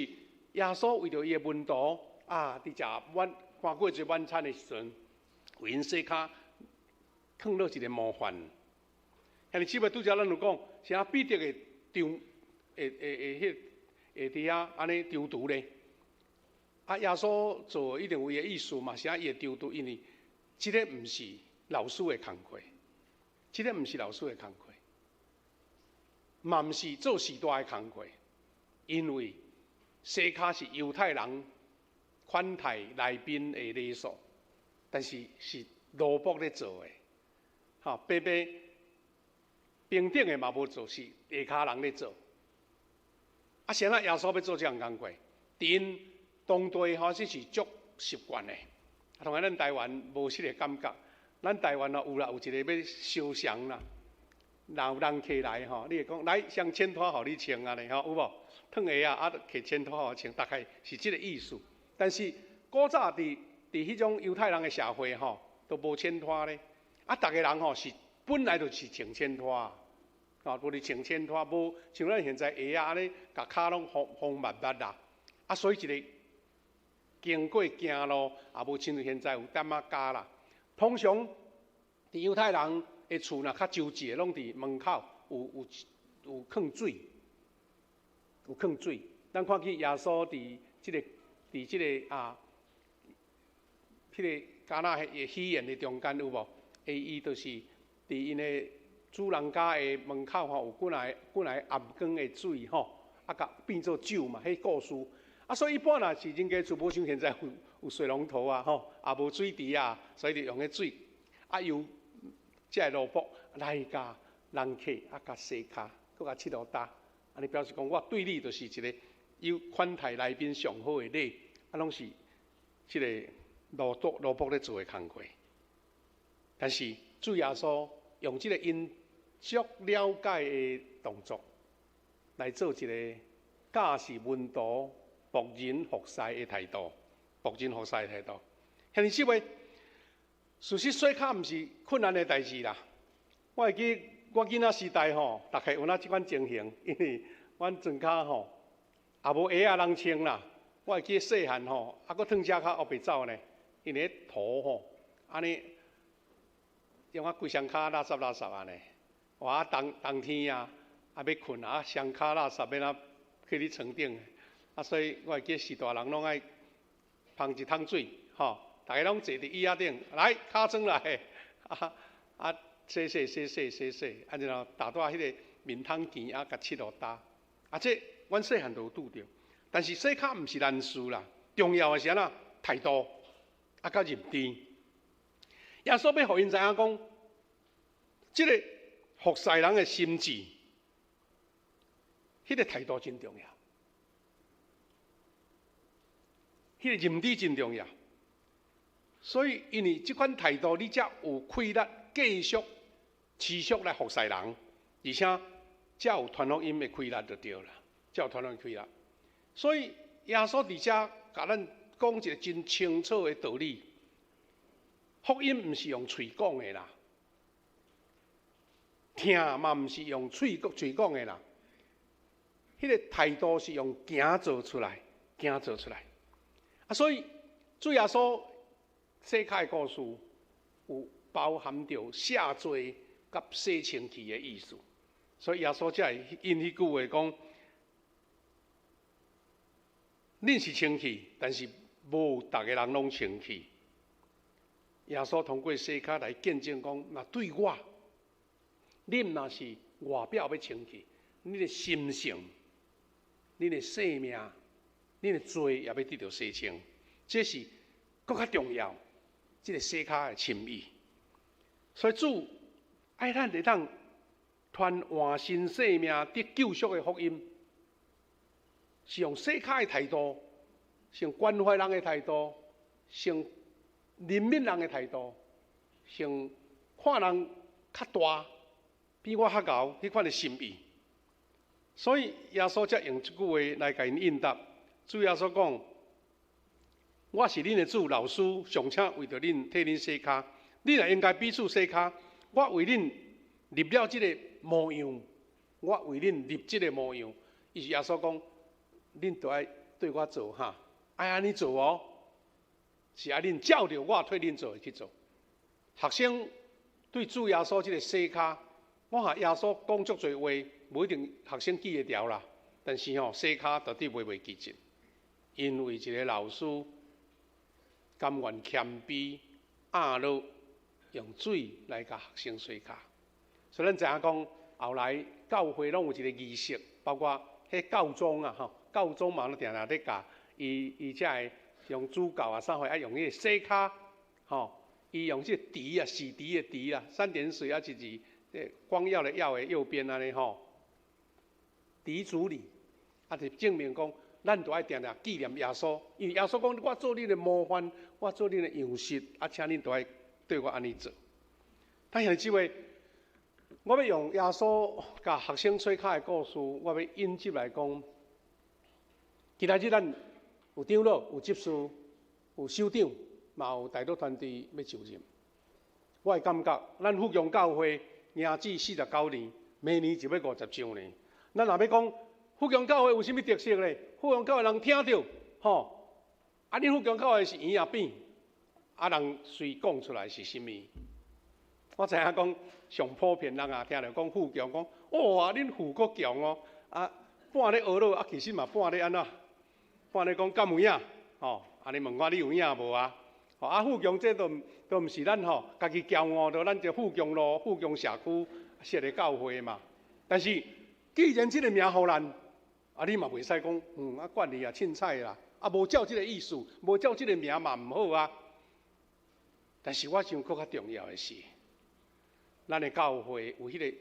Speaker 3: 耶穌為著伊的門徒啊，佇食晚過節晚餐的時陣，為𪜶洗跤，創落一个模範。兄弟姊妹，拄才咱有講，是按怎彼得會張會會會彼會佇遐按呢踌躇咧？啊，耶穌做一定有伊的意思嘛，是按怎伊會踌躇？因為這个毋是老師的工課，這个毋是老師的工課，嘛毋是做序大的工課，因為洗跤是猶太人款待來賓的禮數，但是是奴僕咧做的，吼，白白平等的嘛無做，是下跤人咧做。啊，是按怎耶穌欲做這項工課？佇𪜶當地吼，這是足習慣的。啊，當然咱台灣無這个感覺，咱台灣哦有啦，有一个欲相送啦，若有人客來吼，你會講來先穿脫予你穿按呢吼，有無？脫鞋仔啊，摕穿脫予我穿，大概是這个意思。但是古早佇佇彼種猶太人的社會吼，都無穿脫咧。啊，逐个人吼是本來就是穿穿脫，啊，無咧穿穿脫，無像咱現在鞋仔按呢，共跤攏封封密密啦。啊，所以一个經過行路，也無親像現在有點仔膠啦。通常佇猶太人的厝若較周濟，攏佇門口有有有囥水，有囥水。咱看見耶穌佇這个佇這个啊，彼个迦拿的喜宴的中間有無？伊就是佇𪜶的主人家的門口吼，有幾若幾若个頷光的水吼，啊，共變做酒嘛，彼故事。啊，所以一般若是人家厝無像現在有有水龍頭啊，吼，也無水池啊，所以就用彼水，啊，由這个奴僕來共人客啊，共洗跤，閣共拭予焦，按呢表示講，我對你就是一个有款待來賓上好的禮，啊，攏是這个奴僕奴僕咧做的工課。但是主耶穌用這个𪜶足了解的動作來做一个教示門徒僕人服侍的態度，僕人服侍的態度。兄弟姊妹，事實洗跤毋是困難的代誌啦。我會記我囡仔時代吼，大概有那這款情形，因為阮庄跤吼也無鞋仔通穿啦。我會記細漢吼，啊，閣脫遮跤烏白走呢，因為彼塗吼，按呢用啊規雙跤垃圾垃圾按呢。哇！冬冬天啊，啊欲睏啊，雙跤垃圾欲按怎囥佇床頂？啊，所以我會記序大人攏愛捧一桶水，吼，逐家攏坐佇椅仔頂，來跤轉來，啊啊，洗洗洗洗洗洗，啊然後踏蹛彼个面桶墘啊，共拭予焦。啊，這阮細漢就有拄著，但是洗跤毋是難事啦，重要的是按怎態度，啊，佮認知。耶穌欲予𪜶知影講，這个服侍人的心志，彼个態度真重要，彼个認知真重要。所以，因為這款態度，你才有氣力繼續持續來服侍人，而且才有傳福音的氣力就對啦，才有傳福音氣力。所以耶穌佇遮共咱講一個真清楚的道理：福音毋是用喙講的啦，疼嘛毋是用喙講喙講的啦，彼個態度是用行做出來，行做出來。啊，所以主耶穌洗跤的故事有包含著赦罪佮洗清氣的意思，所以耶穌才會引彼句話講：恁是清氣，但是無逐個人攏清氣。耶穌通過洗跤來見證講：若對我，恁若是外表欲清氣，恁的心性、恁的生命、恁的罪也欲得著洗清，這是閣較重要。這個洗跤的深意，所以主愛咱會當傳換新生命得救贖的福音，是用洗跤的態度，是用關懷人的態度，是用憐憫人的態度，是用看人較大，比我較𠢕彼款的心意。所以耶穌才用這句話來共𪜶應答。主耶穌講：我是恁的主老師，尚且為著恁替恁洗跤，恁也應該彼此洗跤。我為恁立了這个模樣，我為恁立這个模樣。伊是耶穌講，恁著愛對我做哈，愛按呢做哦，是愛恁照著我替恁做的去做。學生對主耶穌這个洗跤，我看耶穌講足濟話，無一定學生記會牢啦。但是吼，洗跤絕對袂記得，因為一个老師甘願謙卑壓落，用水來共學生洗跤。所以咱知影講，後來教會攏有一個儀式，包括彼教宗啊，吼，教宗嘛攏定定咧教伊伊才會用主教啊啥貨，愛用彼個洗跤，吼，伊用這個滌啊，洗滌的滌啊，三點水啊一字，光耀的耀的右邊按呢吼，滌主禮，啊，就證明講，咱都愛定定紀念耶穌，因為耶穌講，我做恁的模範，我做恁的樣式，啊，請恁都愛對我按呢做。但兄弟姊妹，我欲用耶穌共學生洗跤的故事，我欲引入來講，今仔日咱有長老、有執事、有首長，嘛有代禱團隊欲就任。我會感覺，咱富強教會行至49年，明年就欲50週年。咱若欲講富強教會有啥物特色咧？富強教會人聽著，吼，啊，恁富強教會是圓抑扁，啊，人隨講出來是啥物？我知影講上普遍人啊，聽著講富強，講哇，恁富閣強哦，啊，半咧呵咾，啊，其實嘛半咧按怎？半咧講敢有影？吼，啊，你問我你有影無啊？吼，啊，富強這都都毋是咱吼家己驕傲，著咱這富強路、富強社區設的教會嘛。但是既然這个名予咱，啊，你嘛袂使講，啊，慣例啊，凊彩啦，啊，無照這个意思，無照這个名嘛毋好啊。但是我想閣較重要的是，咱的教會有彼个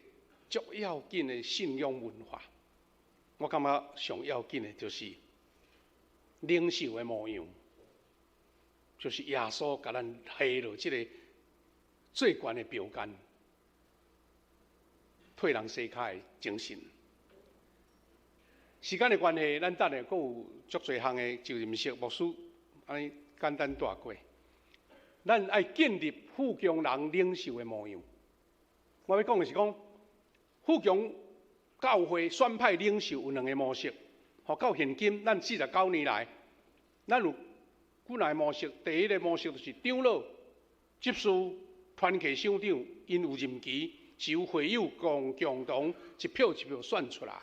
Speaker 3: 足要緊的信仰文化。我感覺上要緊的就是領袖的模樣，就是耶穌共咱下落這个最懸的標桿，替人洗跤的精神。時間的關係，咱等下閣有足濟項的就任式牧師，按呢簡單帶過。咱愛建立富強人領袖的模樣。我欲講的是講，富強教會選派領袖有兩个模式。吼，到現今咱49年來，咱有幾若个模式。第一个模式就是長老、執事、團契首長，𪜶有任期，是由會友共共同一票一票選出來，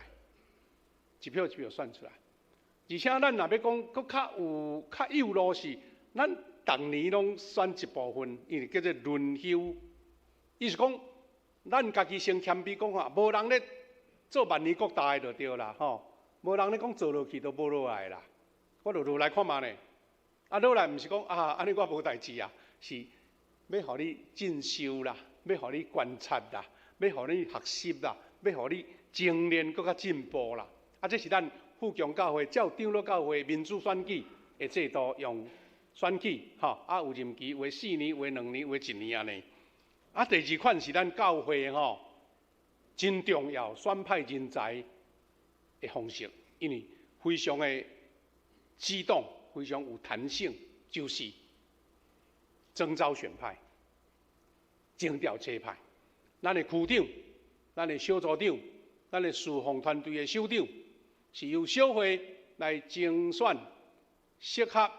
Speaker 3: 一票一票選出來。而且咱若欲講閣較有較幼路是，咱逐年攏選一部分，因為叫做輪休。意思講，咱家己先謙卑講話，無人咧做萬年國大的就對啦，吼，無人咧講做落去都無落來啦。我就落來看覓呢。啊，落來毋是講啊，按呢我無代誌啊，是欲予你進修啦，欲予你觀察啦，欲予你學習啦，欲予你精練閣較進步啦。啊，這是咱富強教會照長老教會民主選舉的制度，用選舉，吼，啊有任期，有的4年，有的2年，有的1年按呢。啊，第二款是咱教會吼，真重要選派人才的方式，因為非常的機動，非常有彈性，就是徵召選派、徵調差派。咱的區長、咱的小組長、咱的侍奉團隊的首長，是由小會來徵選適合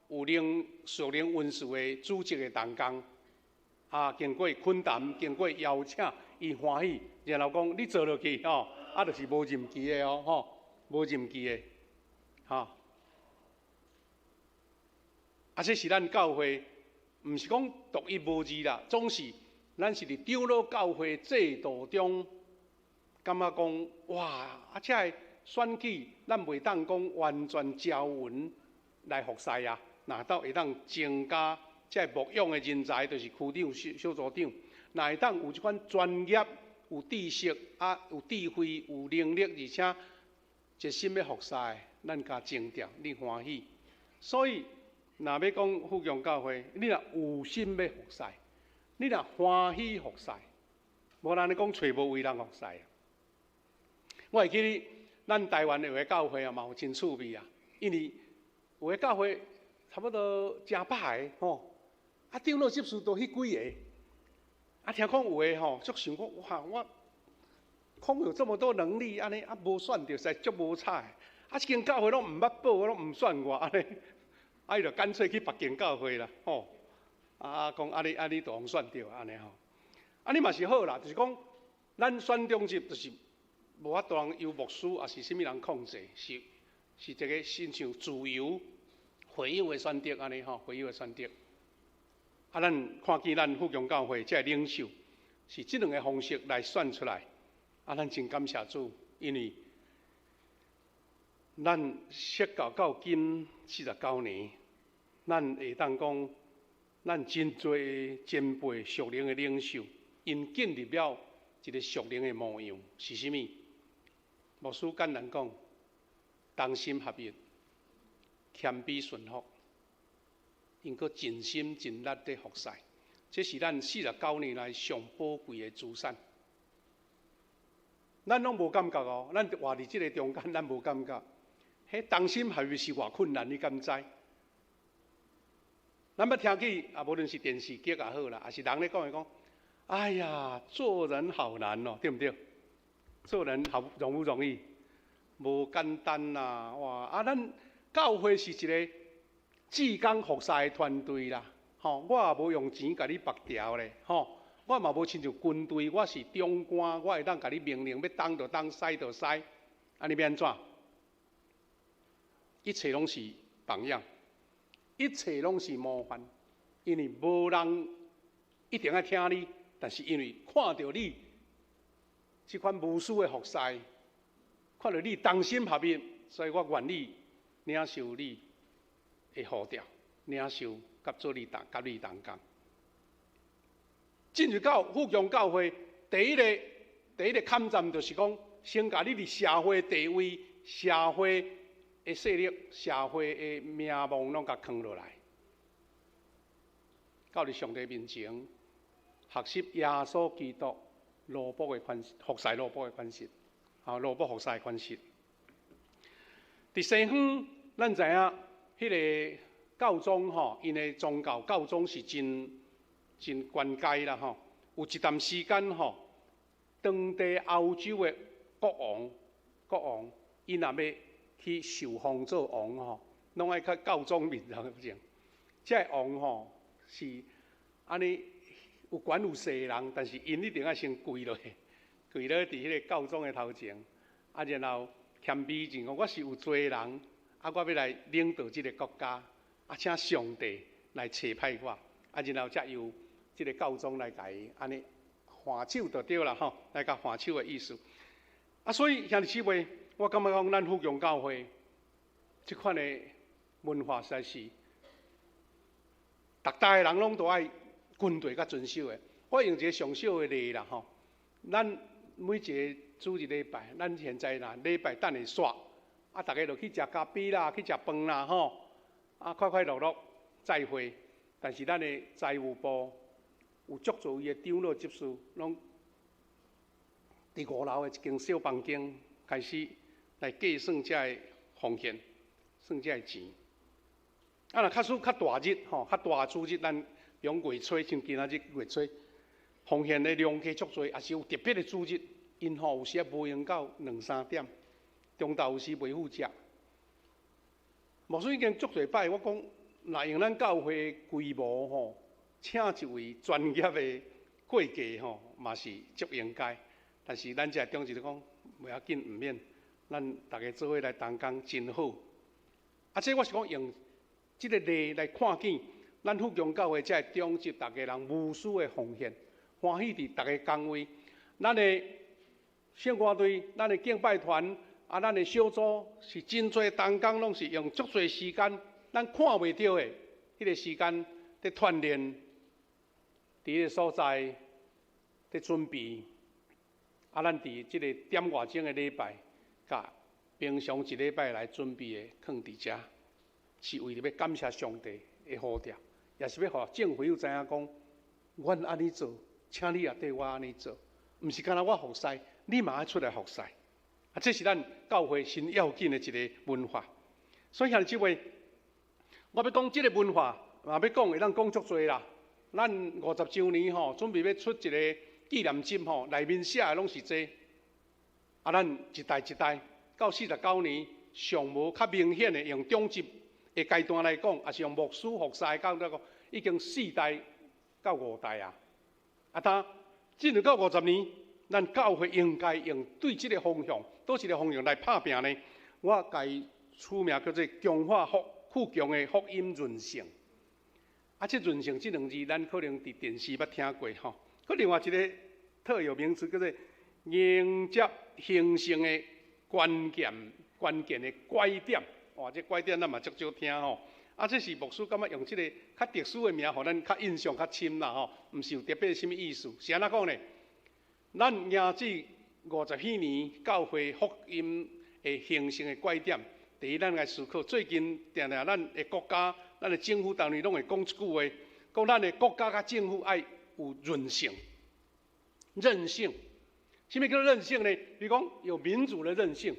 Speaker 3: 有靈屬靈恩賜的主職的同工。啊，經過懇談，經過邀請，伊歡喜，然後講你做落去吼，啊，就是無任期的哦，吼，無任期的，吼。啊，這是咱教會，毋是講獨一無二啦，總是咱是佇長老教會制度中，感覺講哇，啊，這个選舉咱袂當講完全招勻來服侍啊，若到會當增加。這个牧養的人才，就是區長、小小組長，若會當有這款專業、有知識、啊有智慧、有能力，而且一心欲服侍，咱共徵調，你歡喜。所以，若欲講富強教會，你若有心欲服侍，你若歡喜服侍，無人咧講揣無位人服侍。我會記得咱台灣有个教會啊，嘛有真趣味啊，因為有个教會差不多成百个吼。啊，長老執事都彼幾个，啊，聽講有的吼，足想講哇，我空有這麼多能力，按呢啊無選著，實在足無彩。啊，這間教會攏毋捌報，攏毋選我，按呢，啊，伊就乾脆去別間教會啦，吼。啊，講啊你啊你就予選著按呢吼。按呢嘛是好啦，就是講咱選長執就是無法度人由牧師抑是啥物人控制，是是一个親像自由會友的選擇按呢吼，會友的選擇。啊，咱看見咱富強教會這个領袖是這兩个方式來選出來，啊，咱真感謝主，因為咱設教到今49年，咱會當講，咱真濟前輩屬靈的領袖，𪜶建立了一個屬靈的模樣，是啥物？牧師簡單講，同心合一，謙卑順服。𪜶閣盡心盡力地服侍，這是咱49年來上寶貴的資產。咱攏無感覺哦，咱活佇這个中間，咱無感覺。彼同心合一是偌困難，你敢知？咱捌聽起啊，無論是電視劇也好啦，抑是人咧講的講，哎呀，做人好難哦，對毋對？做人好容不容易？無簡單啦，哇！啊，咱教會是一个志工服侍的團隊啦，吼，我也無用錢共你縛牢咧，吼，我嘛無親像軍隊，我是長官，我會當共你命令，欲東就東，西就西，按呢欲按怎？一切攏是榜樣，一切攏是模範，因為無人一定愛聽你，但是因為看著你這款無私的服侍，看著你同心合一，所以我願意領受你的呼召，領受佮做你同佮你同工。進入到富強教會，第一个第一个坎站就是講，先共你佇社會地位、社會的勢力、社會的名望攏共囥落來，到佇上帝面前學習耶穌基督奴僕的款式，服侍奴僕的款式，啊，奴僕服侍的款式。佇西方，咱知影。彼个教宗吼，𪜶的宗教教宗是真真懸階啦吼。有一段時間吼，當地歐洲的國王，國王，𪜶若欲去受封做王吼，攏愛去教宗面前。這个王吼是按呢有權有勢的人，但是𪜶一定愛先跪落去，跪落佇彼個教宗的頭前，啊，然後謙卑認講我是有罪的人。啊！我欲來領導這个國家，啊，請上帝來差派我，啊，然後才由這个教宗來共伊按呢還手就對啦吼，來共還手的意思。啊，所以兄弟姊妹，我感覺講咱富強教會這款的文化實在是，逐代的人攏都愛跟隨佮遵守的。我用一个上小的例啦吼，咱每一个主日禮拜，咱現在若禮拜等下煞。啊，逐家就去食咖啡啦，去食飯啦，吼！啊，快快樂樂再會。但是咱的財務部，有足濟位的長老執事，攏佇五樓的一間小房間開始來計算這个奉獻，算這个錢。啊，若假使較大日吼，較大主日，咱用月初，像今仔日月初，奉獻的量加足濟，也是有特別的主日，𪜶吼有時啊無閒到兩三點，中晝有時袂赴食。牧師已經足濟擺，我講，若用咱教會規模吼，請一位專業的會計吼，嘛是足應該。但是咱這長執就講，袂要緊，毋免，咱逐家做伙來同工真好。啊，這我是講用這個例來看見，咱富強教會這个長執，逐家人無私的奉獻，歡喜佇逐个崗位，咱的聖歌隊、咱的敬拜團。啊，咱的小組是真濟同工，攏是用足濟時間，咱看袂著的彼個時間，佇鍛鍊，佇彼個所在，佇準備。啊，咱佇這個點外鐘的禮拜，佮平常一禮拜來準備的，囥佇遮，是為著欲感謝上帝的呼召，也是欲予政府知影講，阮按呢做，請你也綴我按呢做，毋是干焦我服侍，你嘛愛出來服侍。啊，這是咱教會真要緊的一个文化。所以兄弟姊妹，我欲講這个文化，嘛欲講會當講足濟啦。咱50週年吼，準備欲出一个紀念集吼，內面寫的攏是這个。啊，咱一代一代到49年，上無較明顯的用長執的階段來講，也是用牧師服侍到那個已經四代到五代啊。啊，當進入到50年，咱教會應該用對這个方向，佗一个方向來拍拚呢？我共伊取名叫做強化福富強的福音韌性。啊，這韌性這兩字，咱可能佇電視捌聽過吼。閣另外一个特有名詞叫做迎接興盛的關鍵關鍵的拐點。哇，這拐點咱嘛足少聽吼。啊，這是牧師感覺用這个較特殊的名，予咱較印象較深啦吼。毋是有特別啥物意思，是按怎講呢？咱迎接50彼年教會福音的興盛的拐點，第一，咱來思考，最近定定咱的國家、咱的政府單位攏會講一句話，講咱的國家佮政府愛有韌性、韌性。啥物叫做韌性呢？比如講有民主的韌性，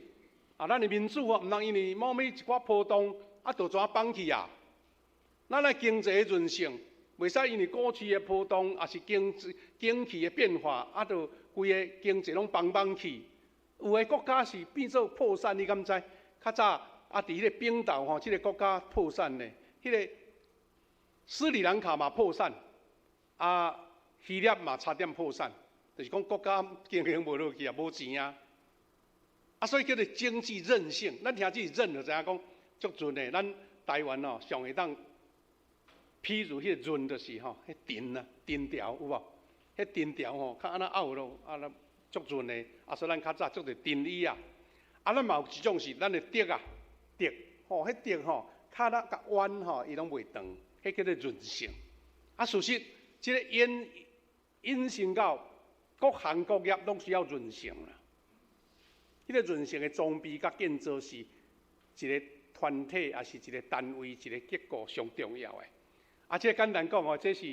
Speaker 3: 啊，咱的民主啊，毋通因為某物一寡波動，啊，就怎放棄啊？咱的經濟的韌性，袂使因為股市的波動，抑是經濟景氣的變化，啊，就規个經濟攏崩崩去。有的國家是變做破產，你敢知？較早啊，佇彼个冰島吼，這个國家破產呢，彼个斯里蘭卡嘛破產，啊，希臘嘛差點破產，就是講國家經營無落去啊，無錢啊。啊，所以叫做經濟韌性。咱聽這韌就知影講足韌的。咱台灣哦，上會當，譬如彼個韌就是吼，彼藤啊，藤條有無？彼藤條吼，較按呢拗落，啊，那足韌的。啊，所以咱較早足濟藤椅啊。啊，咱嘛有一種是咱的竹啊，竹吼，彼竹吼，較若共彎吼，伊攏袂斷，彼叫做韌性。啊，事實這个延延伸到各行各業攏需要韌性啦。彼个韌性的裝備佮建造是一个團體，抑是一個單位，一個結構上重要的。啊，這個簡單講吼，這是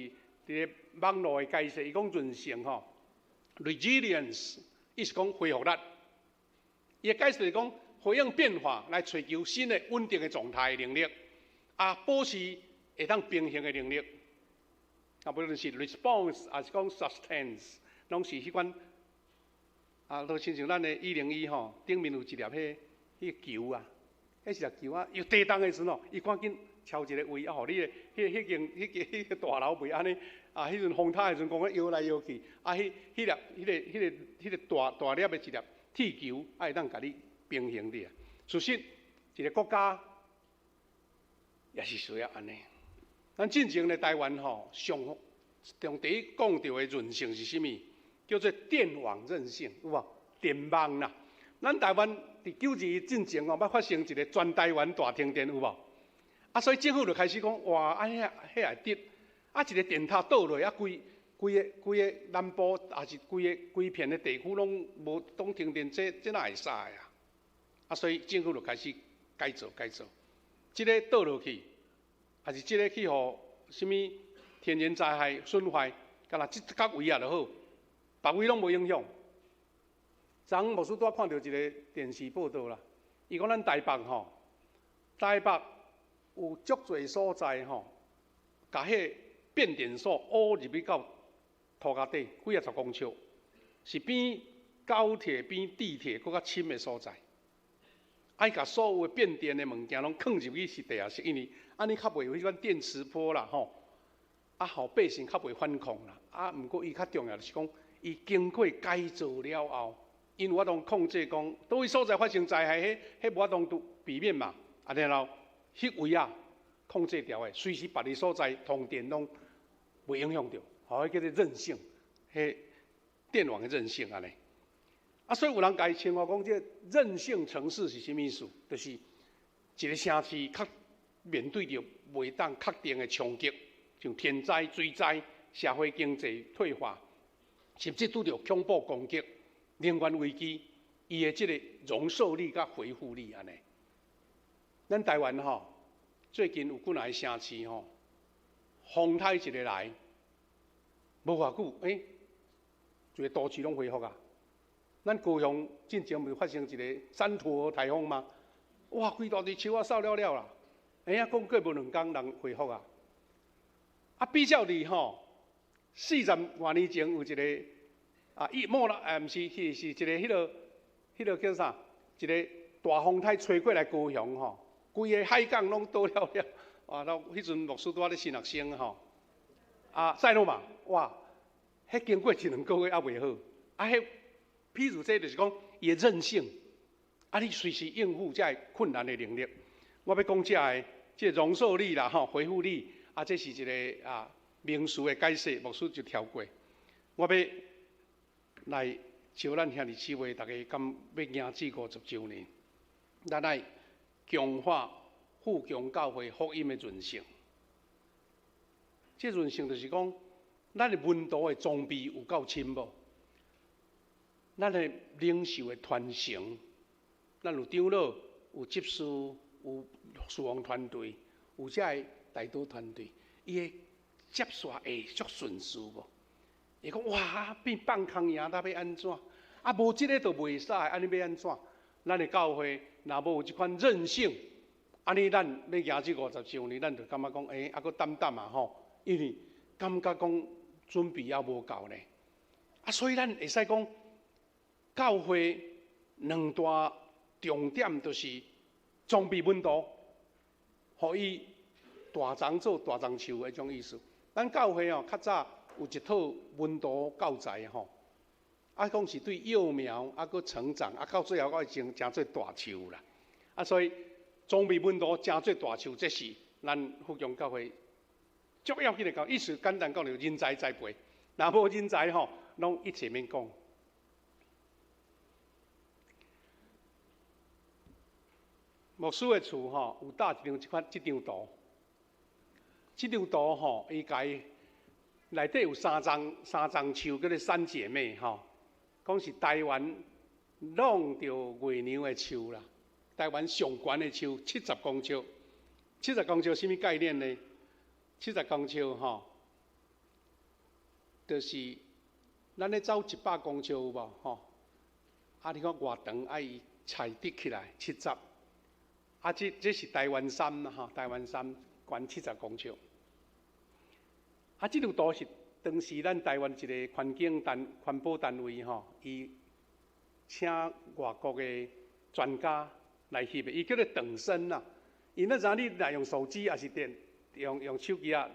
Speaker 3: 佇个網路的解釋，伊講韌性吼，resilience，意思講恢復力。伊的解釋是講，回應變化來尋求新的穩定的狀態能力，啊，保持會當平衡的能力。啊，無論是 response，抑是講 sustains，攏是彼款。啊，就親像咱的101吼，頂面有一粒彼彼个球啊，彼是粒球啊，有地動的時陣哦，伊趕緊敲一个位啊，予你的彼彼間彼个彼个大樓袂按呢。啊，彼陣風颱的時陣，講搖來搖去，啊，彼彼粒彼个彼个彼个大大粒的一粒鐵球，啊，會當共你平衡佇啊。事實，一个國家也是需要按呢。咱進前的台灣吼，上上第一講著的韌性是啥物？叫做電網韌性，有無？電網啦。咱台灣佇9·21進前哦，捌發生一个全台灣大停電，有無？啊，所以政府就開始講，哇，按呢彼會得，啊，一个電塔倒落啊，規規个規个南部，抑是規个規片的地區攏無攏停電，這這哪會使啊？啊，所以政府就開始改造改造，這个倒落去，抑是這个去予啥物天然災害損壞。干焦這角位仔就好，別位攏無影響。昨昏牧師拄仔看著一個電視報道啦，伊講咱台北吼，台北有足濟所在吼，共彼個變電所挖入去到塗跤底幾仔十公尺，是比高鐵、比地鐵閣較深的所在。愛共所有的變電的物件攏囥入去是地下室，因為按呢較袂有彼款電磁波啦吼，啊，予百姓較袂反抗啦。啊，毋過伊較重要就是講，伊經過改造了後，𪜶有法度控制講，佗位所在發生災害，彼彼無法度避免嘛。啊，然後彼位啊控制牢的，隨時別个所在通電攏袂影響著，予彼叫做韌性，彼電網的韌性按呢。啊，所以有人共伊稱呼講，這個韌性城市是啥物意思？就是一個城市較面對著袂當確定的衝擊，像天災、水災、社會經濟退化，甚至拄著恐怖攻擊、能源危機，伊的這個容受力佮恢復力按呢。咱台灣吼，最近有幾若個城市吼，風颱一个來，無偌久，欸，一個都市攏恢復啊。咱高雄進前毋是發生一個三坨颱風嗎？哇，規大堆樹仔掃了了啦！哎呀，講過無兩工，人恢復啊。啊，比較佇吼，四十外年前有一個啊，伊莫啦，啊，毋是，是是一個彼個彼個叫啥？一個大風颱吹過來高雄吼，規個海港攏倒了了。哇，到彼陣牧師拄仔咧神學生吼，啊，賽諾瑪，哇，彼經過一兩個月猶袂好，啊，彼。譬如這就是講，伊的韌性，啊，你隨時應付這个困難的能力。我欲講這个，這個容受力啦，吼，恢復力，啊，這是一個啊名詞的解釋，牧師就跳過。我欲來招咱兄弟姊妹，逐家敢欲行至50週年，咱愛強化富強教會福音的韌性。這韌性就是講，咱的門徒的裝備有夠深無？咱的領袖的傳承，咱有長老、有執事、有事奉團隊、有這个代禱團隊，伊的接續會足順序無？會講哇，變放空營，那欲按怎？啊，無這个就袂使，按呢欲按怎？咱的教會若無有這款韌性，按呢咱欲行這50週年，咱就感覺講，欸，猶閣等等啊吼，因為感覺講準備猶無夠呢。啊，所以咱會使講。教會兩大重點就是裝備門徒，予伊大欉做大欉樹彼種意思。咱教會哦，較早有一套門徒教材吼，啊，講是對幼苗啊，閣成長啊，到最後閣會成成做大樹啦。啊，所以裝備門徒成做大樹，這是咱福強教會足要緊的教。意思簡單講，就人才栽培，若無人才吼，攏一切免講。牧師的厝吼有搭一張這款這張圖，這張圖吼，伊共伊內底有三欉三欉樹，叫做三姐妹吼，講是台灣挵著月娘的樹啦，台灣上懸的樹七十公尺，七十公尺啥物概念呢？七十公尺吼，就是咱咧走100公尺有無吼？啊，你看偌長愛伊裁直起來七十。啊，這這是台灣杉啦，吼，台灣杉懸七十公尺。啊，這張圖是當時咱台灣一個環境單環保單位吼，伊請外國的專家來翕的，伊叫做等深啦。因咱知影你若用手機，抑是電用用手機啊，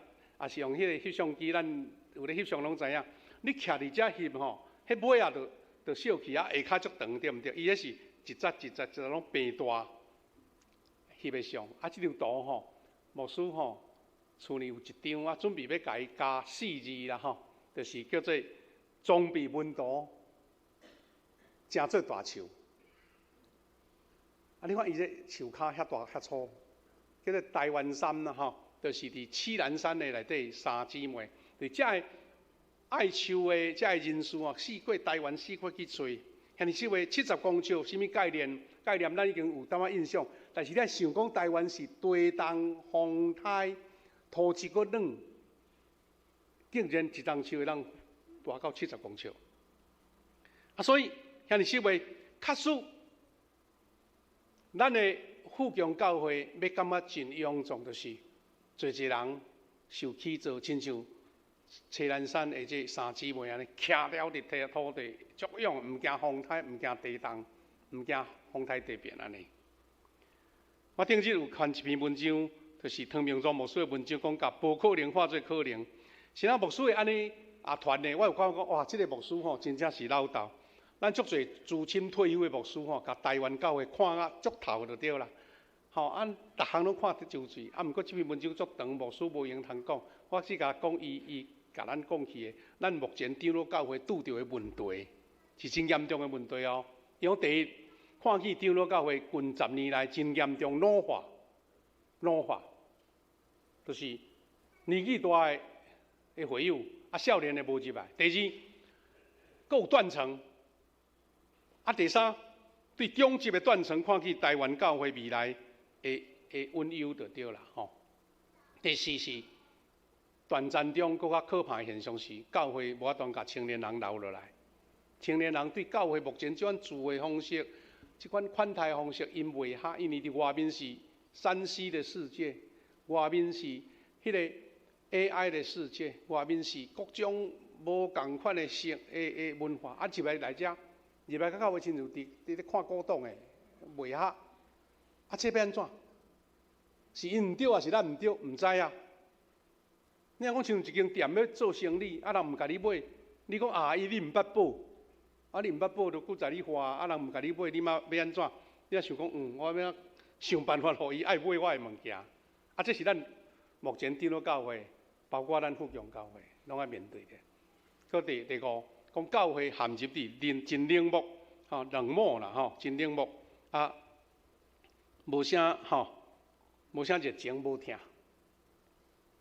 Speaker 3: 抑是用彼个翕相機，咱有咧翕相攏知影。你徛佇遮翕吼，彼尾仔就就小去啊，下跤足長，對毋對？伊彼是一節一節一節攏變大。翕的相，啊，這張圖吼，牧師吼，厝裡有一張，啊，準備欲共伊加四字啦吼，就是叫做裝備門徒，成做大樹。啊，你看伊這樹跤遐大遐粗，叫做台灣杉啦吼，就是佇澗蘭山的內底三姊妹，佇遮个愛樹的遮个人士吼，四界台灣四界去揣，兄弟姊妹七十公尺，啥物概念？概念咱已經有淡仔印象，但是你想講台灣是地動風颱土質閣軟，竟然一丛樹會當活到70公尺。啊，所以兄弟姊妹，確實，咱的富強教會欲感覺真臃腫，就是濟濟人受起造，親像齊南山的這三姊妹按呢，徛了佇地土地，足勇，毋驚風颱，毋驚地動，毋驚風颱地變按呢。我頂日有看一篇文章，就是湯明宗牧師的文章，講共無可能化做可能。是啊，牧師會按呢啊傳的，我有感覺講，哇，這個牧師吼，真正是老道。咱足濟資深退休的牧師吼，共台灣教會看啊足透就對啦。吼，按逐項攏看得周全。啊，毋過這篇文章足長，牧師無閒通講。我只共講伊伊共咱講去的。咱目前長老教會拄著的問題是真嚴重的問題哦。伊講第一，看起長老教會近10年來真嚴重老化，老化，就是年紀大的的會友，啊，少年的無入來。第二，閣有斷層。啊，第三，對中級的斷層看起台灣教會未來會會隱憂就對啦，吼。第四是斷層中閣較可怕的現象是，教會無法度共青年人留落來。青年人對教會目前這款住的方式、這款款待方式，𪜶袂合，因為佇外面是3C 的世界，外面是彼個 AI 的世界，外面是各種無仝款的生的的文化，啊，入來來遮。入來較教會親像佇佇咧看古董的，袂合。啊，這欲按怎？是𪜶毋對，抑是咱毋對？毋知啊。你若講像一間店欲做生理，啊人毋共你買，你講啊伊你毋捌報，啊你毋捌報就閣在你話，啊人毋共你買，你嘛欲按怎？你也想講，嗯，我欲想辦法予伊愛買我的物件。啊，這是咱目前長老教會，包括咱富強教會，攏愛面對的。閣第第五，講教會陷入佇冷真冷漠，吼冷漠啦，吼真冷漠，啊，無啥吼，無啥熱情，無疼。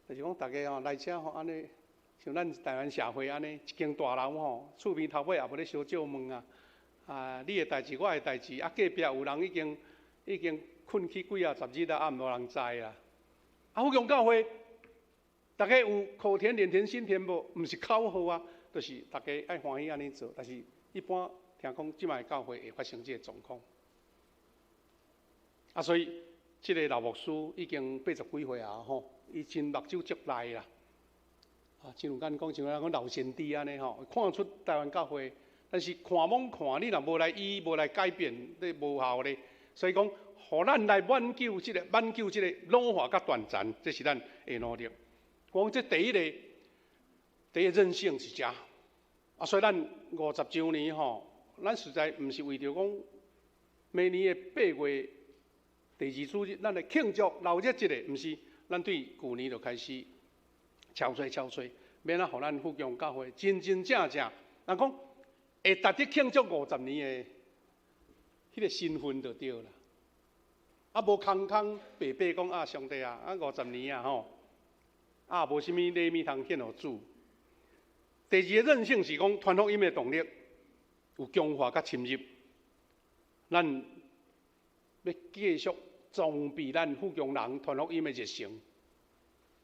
Speaker 3: 就是講，逐家吼來遮吼按呢，像咱台灣社會按呢，一間大樓吼，厝邊頭尾也無咧相借問啊。啊，你的代誌，我的代誌，啊隔壁有人已經已經睏去幾仔十日啊，啊無人知啦。啊，富強教會，逐家有口甜臉甜心甜無？毋是口號啊。就是逐家愛歡喜按呢做，但是一般聽講，這擺教會會發生這個狀況。啊，所以這個老牧師已經80幾歲啊，吼，伊真目睭足利啦。啊，親像咱講，像咱講老先知按呢吼，看出台灣教會，但是看罔看，你若無來醫，無來改變，你無效咧。所以講，予咱來挽救這個挽救這個老化佮斷層，這是咱的努力。講這第一個。第一個韌性是遮，啊，所以咱50週年吼，咱實在毋是為著講明年的8月第二主日，咱來慶祝鬧熱一個，毋是，咱對舊年就開始敲催敲催，欲按怎予咱富強教會真真正正，人講會值得慶祝五十年的彼個身份就對啦。啊，無空空白白講啊，上帝啊，啊五十年啊吼，啊無啥物禮物通獻予主。第二個韌性是講傳福音的動力有強化佮深入，咱欲繼續裝備咱富強人傳福音的熱誠，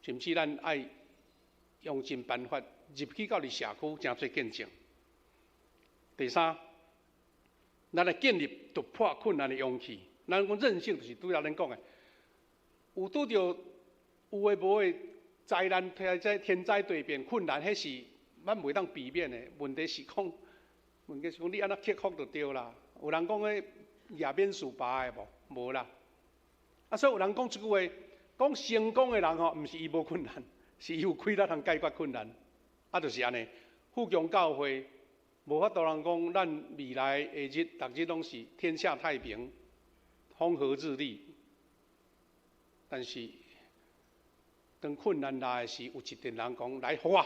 Speaker 3: 甚至咱愛用盡辦法入去到佇社區，誠濟見證。第三，咱來建立突破困難的勇氣。咱講韌性就是拄才咱講的，有拄著有的無的災難、天災、天災地變困難，彼是咱袂當避免的。問題是講，問題是講你按怎克服就對啦。有人講彼也免事拔的無？無啦。啊，所以有人講一句話，講成功的人吼，毋是伊無困難，是伊有氣力通解決困難。啊，就是按呢。富強教會無法度人講，咱未來的日，逐日攏是天下太平、風和日麗。但是當困難來的時，有一群人講來，予我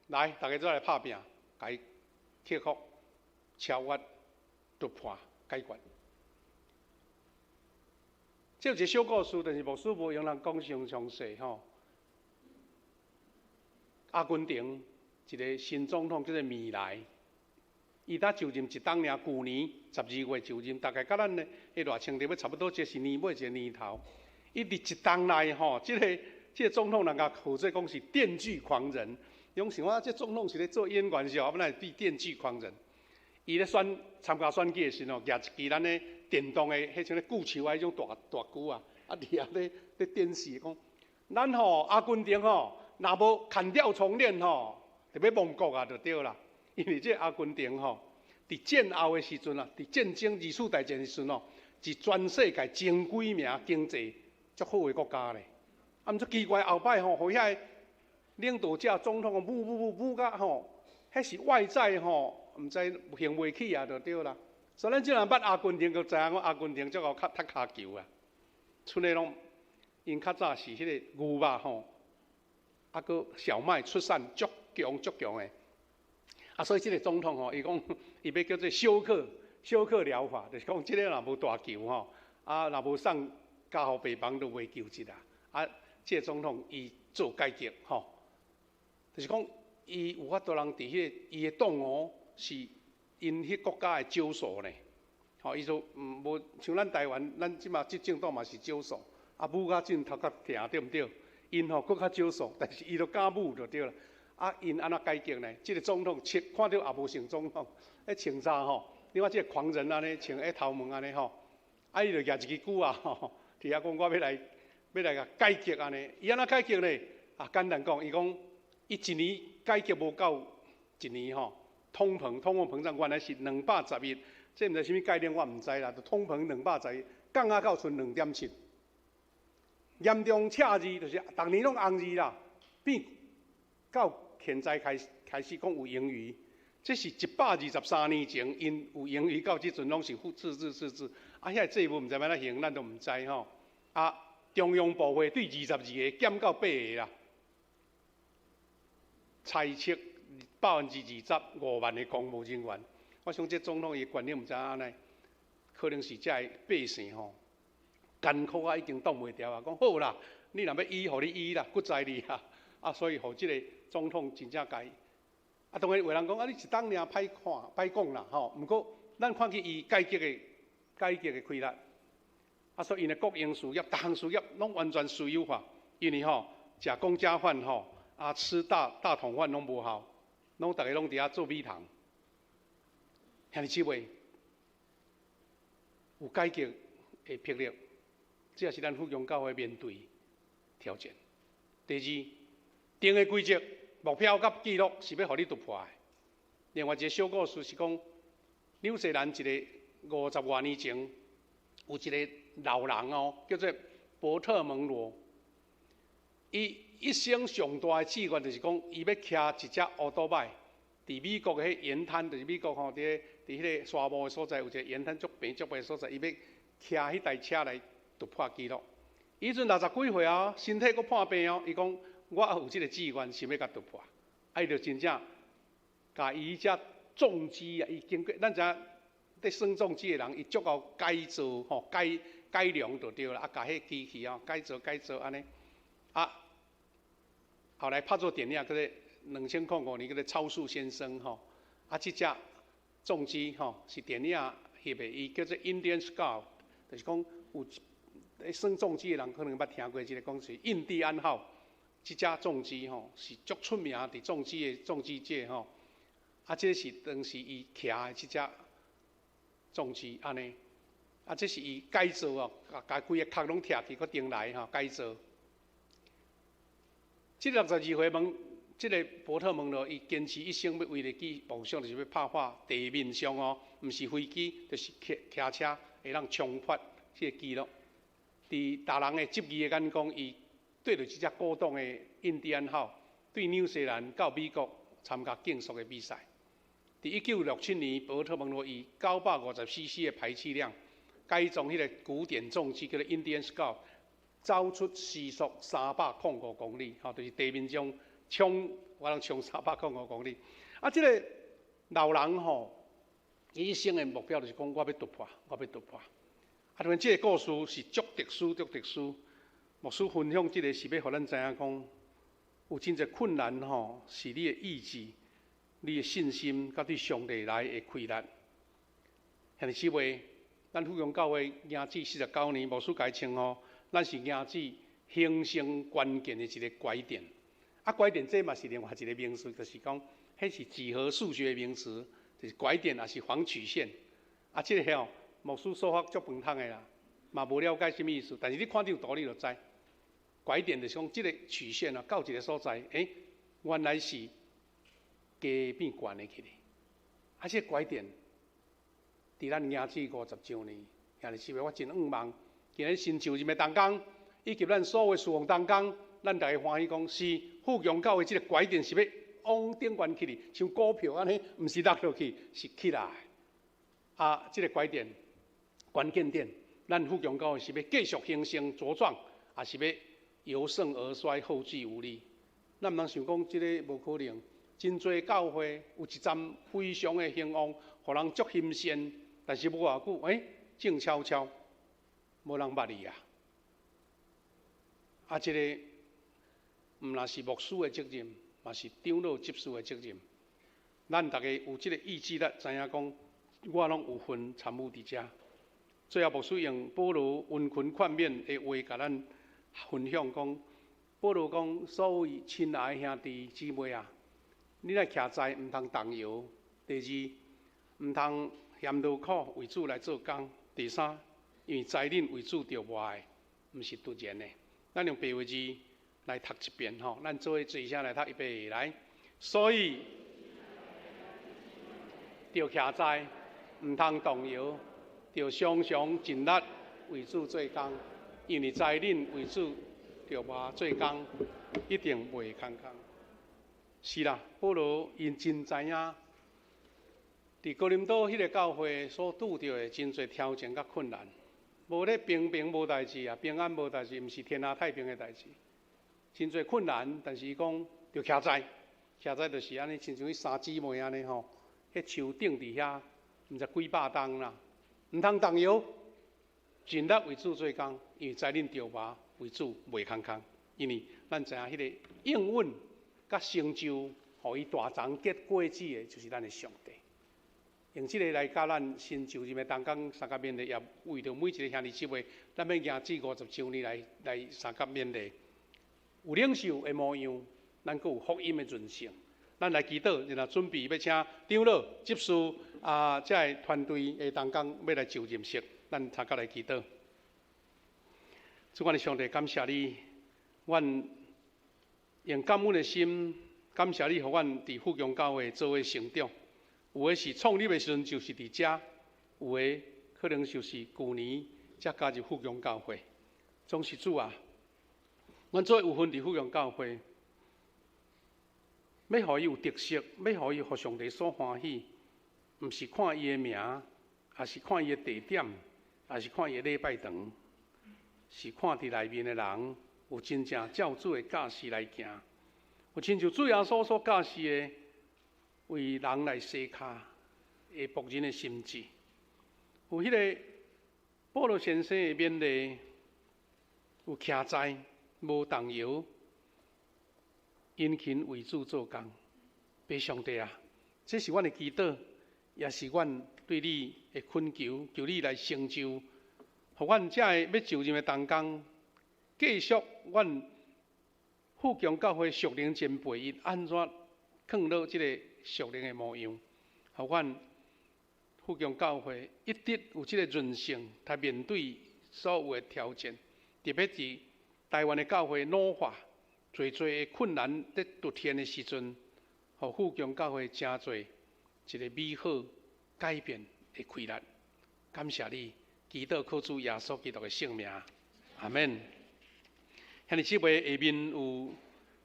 Speaker 3: 來，逐家做來拍拚，共伊克服、超越、突破、解決。這有一個小故事，但是牧師無閒通講傷詳細吼。阿根廷一個新總統叫做米萊，伊才就任一冬爾，舊年12月就任，大概佮咱的賴清德欲差不多，這是年尾一個年頭。伊佇一冬內吼，這個這個總統人共號做講是電鋸狂人，伊讲想啊，這總統是咧做演員是後，欲來變電鋸狂人。伊咧選參加選舉的時吼，舉一支咱的電動的，彼種咧鋸樹仔彼種大大鋸啊，啊佇遐咧咧電視講，咱吼阿根廷吼，若無砍掉重練吼，就欲亡國啊，就對啦。因為這阿根廷吼，佇戰後的時陣啊，佇戰爭二次大戰的時陣吼，是全世界前幾名經濟足好的國家咧。啊，毋足奇怪，後擺吼，予遐個領導者總統舞舞舞舞甲吼，彼是外在吼，毋知還袂起啊，就對啦。所以咱這人捌阿根廷，就知影講阿根廷足𠢕較踢跤球啊。賰的攏，𪜶較早是彼個牛肉吼，啊，閣小麥出產足強足強的。啊，所以這個總統吼，伊講伊欲叫做休克休克療法，就是講這個若無大球吼，啊，若無送加護病房都袂救治啦。啊，這個總統伊做改革吼，就是講伊有法度人佇彼個伊的黨哦，是𪜶彼國家的少數呢。吼，伊說無像咱台灣，咱這馬執政黨嘛是少數，啊，舞甲真頭殼疼，對毋對？𪜶吼閣較少數，但是伊都敢舞就對啦。啊，𪜶按怎改革呢？這個總統穿看著也無像總統，彼穿衫吼，你看這個狂人按呢，穿彼頭毛按呢吼，啊，伊就舉一支鋸仔吼，佇遐講我欲來欲來共改革按呢，伊按怎改革呢？啊，簡單講，伊講伊一年改革無夠一年吼，通膨通貨膨脹原來是211，這毋知啥物概念，我毋知啦。就通膨211，降啊到賰2.7，嚴重赤字就是逐年攏紅字啦，變到現在開始開始講有盈餘，這是123年前，𪜶有盈餘到這陣攏是負赤字赤字，啊，遐個債務毋知欲按怎還，咱都毋知吼。啊，中央部會對22個減到八個啦，裁撤25.5萬的公務人員。我想這總統伊權力毋知按呢，可能是這个百姓吼艱苦啊，已經擋袂牢啊。講好啦，你若欲醫，予你醫啦，骨在你啊。啊，所以予這個總統真正共伊。啊，當然有人講啊，你一冬爾歹看歹講啦吼。毋過咱看見伊改革的改革的氣力，啊，所以𪜶的國營事業、逐項事業攏完全私有化，因為吼食公家飯吼，啊吃大大桶飯攏無效，攏逐个攏佇遐做米蟲。兄弟姊妹，有改革的魄力，這也是咱福隆教會面對挑戰。第二，定的規則、目標佮記錄是欲予你突破的。另外一個小故事是講，紐西蘭一個五十外年前，有一個老人哦，叫做伯特蒙羅。伊一生上大的志願就是講，伊欲騎一隻歐多擺，佇美國的彼鹽灘，就是美國吼，佇佇彼個沙漠的所在，有一個鹽灘足平足平的所在，伊欲騎彼台車來突破紀錄。伊彼陣六十幾歲啊，身體閣破病哦，伊講我有這個志願，想欲共突破。啊，伊就真正共伊彼隻重機啊，伊經過咱知影，佇耍重機的人，伊足𠢕改造吼，改改良就對啦，啊，共彼機器哦改造改造按呢，啊，後來拍做電影叫做2005年叫做超速先生吼，啊，這隻重機吼是電影翕的，伊叫做 Indian Scout，就是講有咧耍重機的人可能捌聽過這个講是印第安號，這隻重機吼是足出名佇重機的重機界吼，啊，這是當時伊騎的這隻重機按呢，啊，這是伊改造哦，共規个殼攏拆去，閣重來吼改造。這62歲問這个伯特蒙羅，伊堅持一生欲為著伊夢想，就是欲拍破地面上哦，毋是飛機，就是騎騎車會當衝破這个紀錄。佇大人的質疑的眼光，伊綴著這隻古董的印第安號，對紐西蘭到美國參加競速的比賽。佇1967年，伯特蒙羅以950 cc 的排氣量，改裝彼个古典重機，叫做 Indian Scout，走出時速305公里，吼，就是地面上衝，我通衝305公里。啊，這个老人吼，伊一生的目標就是講，我欲突破，我欲突破。啊，當然這個故事是足特殊、足特殊。牧師分享這个是欲予咱知影講，有真濟困難吼，是你的意志、你的信心，佮對上帝來的氣力。兄弟姊妹，咱福隆教會行至49年，牧師共稱呼，咱是行至興盛關鍵的一个拐點。啊，拐點這嘛是另外一個名詞，就是講，彼是幾何數學的名詞，就是拐點抑是黃曲線。啊，這个吼，牧師數學足飯桶的啦，嘛無了解啥物意思，但是你看著圖你就知。拐點就是講，這个曲線啊，到一个所在，欸，原來是加變懸的去咧。啊，這个拐點，佇咱迎主50週年，兄弟姊妹，我真向望，今日新就任的同工，以及咱所有事奉同工，咱逐家歡喜講，是富強教會這个拐點是欲往頂懸起哩，像股票按呢，毋是落落去，是起來。啊，這个拐點關鍵點，咱富強教會是欲繼續興盛茁壯，抑是欲由盛而衰，後繼無力？咱毋通想講這个無可能。真濟教會有一陣非常的興旺，予人足欣羨，但是無偌久，欸，靜悄悄，無人捌伊啊。啊，這个毋但是牧師的責任，嘛是長老執事的責任。咱逐家有這个意志力，知影講，我攏有份參與佇遮。最後，牧師用保羅殷勤勸勉的話，共咱分享講：保羅講，所有親愛的兄弟姊妹啊，你若徛在毋通動搖。第二，毋通嫌勞苦為主來做工。第三，因為知恁為主著磨的，毋是徒然的。咱用白話字來讀一遍吼，咱做伙齊聲來讀，預備來。所以，著徛在，毋通動搖，著常常盡力為主做工，因為知恁為主著磨做工，一定袂空空。是啦，保羅𪜶真知影，佇哥林多彼个教會所拄著的真濟挑戰佮困難，無咧平平無代誌啊，平安無代誌，毋是天下太平的代誌，真濟困難，但是伊講著徛在，徛在就是按呢，親像彼三姊妹按呢吼，彼樹頂佇遐，毋知幾百冬啦，毋通動搖，盡力為主做工，因為知恁著磨為主袂空空，因為咱知影彼个應允佮成就，予伊大欉結果子的，就是咱的上帝。用這个來佮咱新就任的同工相佮勉勵，也為著每一个兄弟姊妹，咱欲迎主50週年來來相佮勉勵。有領袖的模樣，咱閣有福音的潤性。咱來祈禱，然後準備欲請長老、執事啊，這个團隊的同工欲來就任式，咱大家來祈禱。主，阮的上帝，感謝你，阮用感恩的心，感謝你，予阮佇富強教會做伙成長。有的是創立的時陣就是佇遮，有的可能就是舊年才加入富強教會。總是主啊，阮做伙有份佇富強教會，欲予伊有特色，欲予伊予上帝所歡喜，毋是看伊的名，抑是看伊的地點，抑是看伊的禮拜堂，是看佇內面的人有真正照主的教示來行，有親像主耶穌所教示的，為人來洗跤的僕人的心志，有彼个保羅先生的勉勵，有徛在無動搖，殷勤為主做工。父上帝啊，這是阮的祈禱，也是阮對你的懇求，求你來成就，予阮這个欲就任的同工，繼續阮富強教會屬靈前輩𪜶按怎囥落這个屬靈的模樣，予阮富強教會一直有這个韌性，來面對所有的挑戰，特別佇台灣的教會老化、濟濟的困難佇出現的時陣，予富強教會成做一个美好改變的氣力。感謝你，祈禱靠主耶穌基督的聖名，阿們。兄弟姊妹，下面有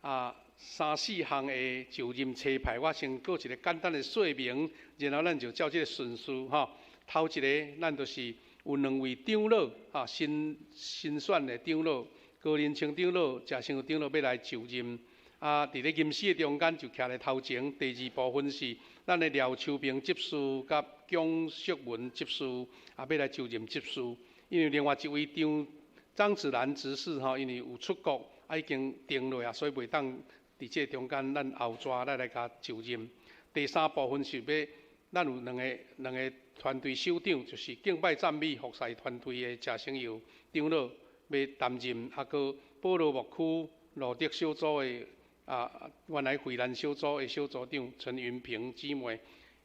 Speaker 3: 啊三四項的就任差派，我先做一个簡單的說明，然後咱就照這个順序吼。頭一个，咱就是有兩位長老，哈，新新選的長老，高仁清長老、謝成長老欲來就任。啊，佇咧吟詩的中間就徛咧頭前。第二部分是咱的廖秋平執事佮蔣淑文執事，啊，欲來就任執事。因為另外一位張張子蘭執事吼，因為有出國，啊已經定落啊，所以袂當佇這個中間，咱後逝咱來共就任。第三部分是欲咱有兩个兩个團隊首長，就是敬拜讚美服侍團隊的謝成佑長老欲擔任，啊，閣保羅牧區路德小組的啊，原來惠蘭小組的小組長陳雲平姊妹，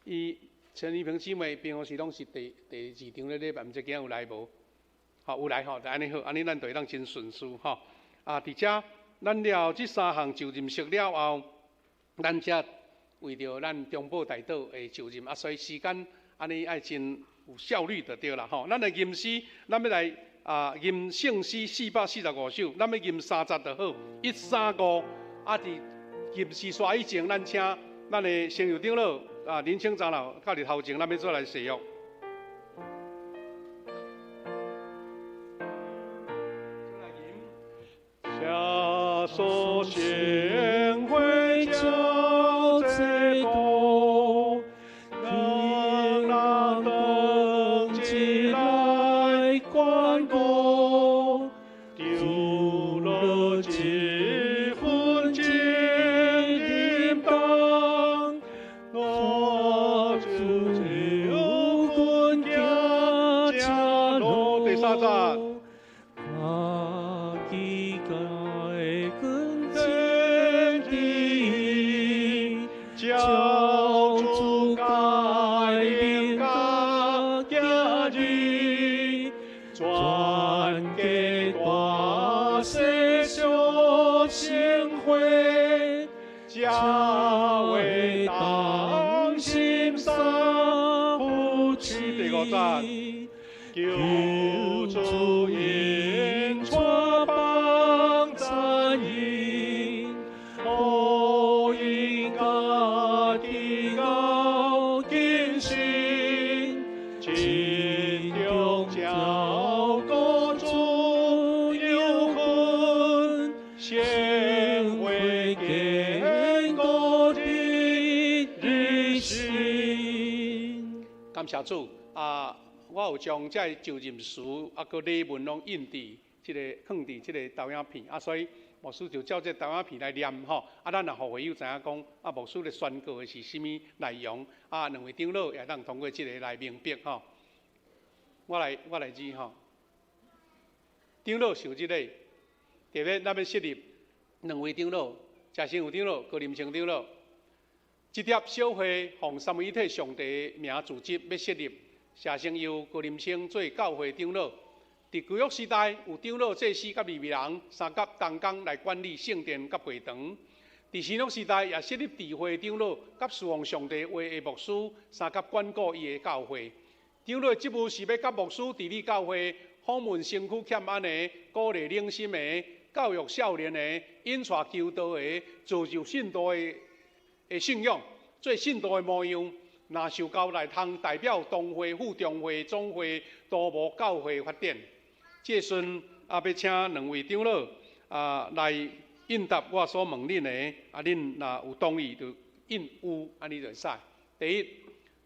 Speaker 3: 伊陳雲平姊妹平常時攏是第第二場咧禮拜，毋知今有來無？吼，有來吼，就按呢好，按呢咱就會當真順序吼。啊，佇遮咱了這三項就任式了後，咱才為著咱中保大島的就任啊，所以時間按呢愛真有效率就對啦吼。咱來吟詩，咱欲來啊吟聖詩445首，咱欲吟三節就好，一三五。啊！佇吟詩煞以前，咱請咱的聖友長老啊，林清長老到佇頭前，咱欲做來誓約。耶穌聖血照這道，讓人當起來觀顧，丟了這份真應當，我主救君行這路。第三節。
Speaker 2: 家己改跟天地，
Speaker 3: 照主改變家行日，全家大細小聖會，才會當心三夫妻。第五節，求主引帶幫贊𪜶，予𪜶家己熬堅信，盡忠照顧主有份，聖會堅固日日新。感謝主啊！我有將這个就任詞啊，閣禮文攏印佇這個放佇這個投影片啊，所以牧師就照這個投影片來念吼。啊，咱若予會友知影講啊，牧師咧宣告的是啥物內容啊？兩位長老也會當通過這個來明白吼。我來我來字吼。長老受這個，特別咱欲設立兩位長老，謝生有長老、高林清長老。這帖小會奉三位一體上帝名組織，欲設立謝生佑、高林清做教會長老。佇舊約時代，有長老、祭司佮利未人三甲同工來管理聖殿佮會堂。佇新約時代，也設立智慧長老佮侍奉上帝話的牧師三甲管顧伊的教會。長老的職務是欲佮牧師治理教會，訪問身軀欠安的，鼓勵冷心的，教育少年的，引帶求道的，造就信徒的的信仰，做信徒的模樣。若受膏來通代表同會、副中會、總會、多無教會發展。這時啊，欲請兩位長老啊來應答我所問恁的，啊，恁若有同意，就應有，按呢就會使。第一，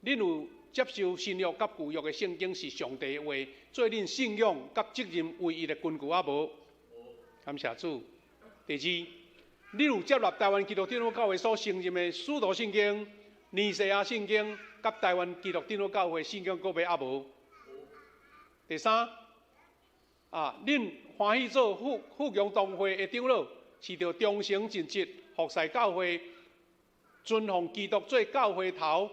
Speaker 3: 恁有接受新約佮舊約的聖經是上帝的話，做恁信仰佮責任唯一的根據啊無？感謝主。第二，恁有接納台灣基督長老教會所承認的使徒聖經、尼西亞聖經佮台灣基督長老教會聖經國別啊無？第三，啊，恁歡喜做富富強同會的長老，是著忠誠盡職服侍教會，尊奉基督做教會頭，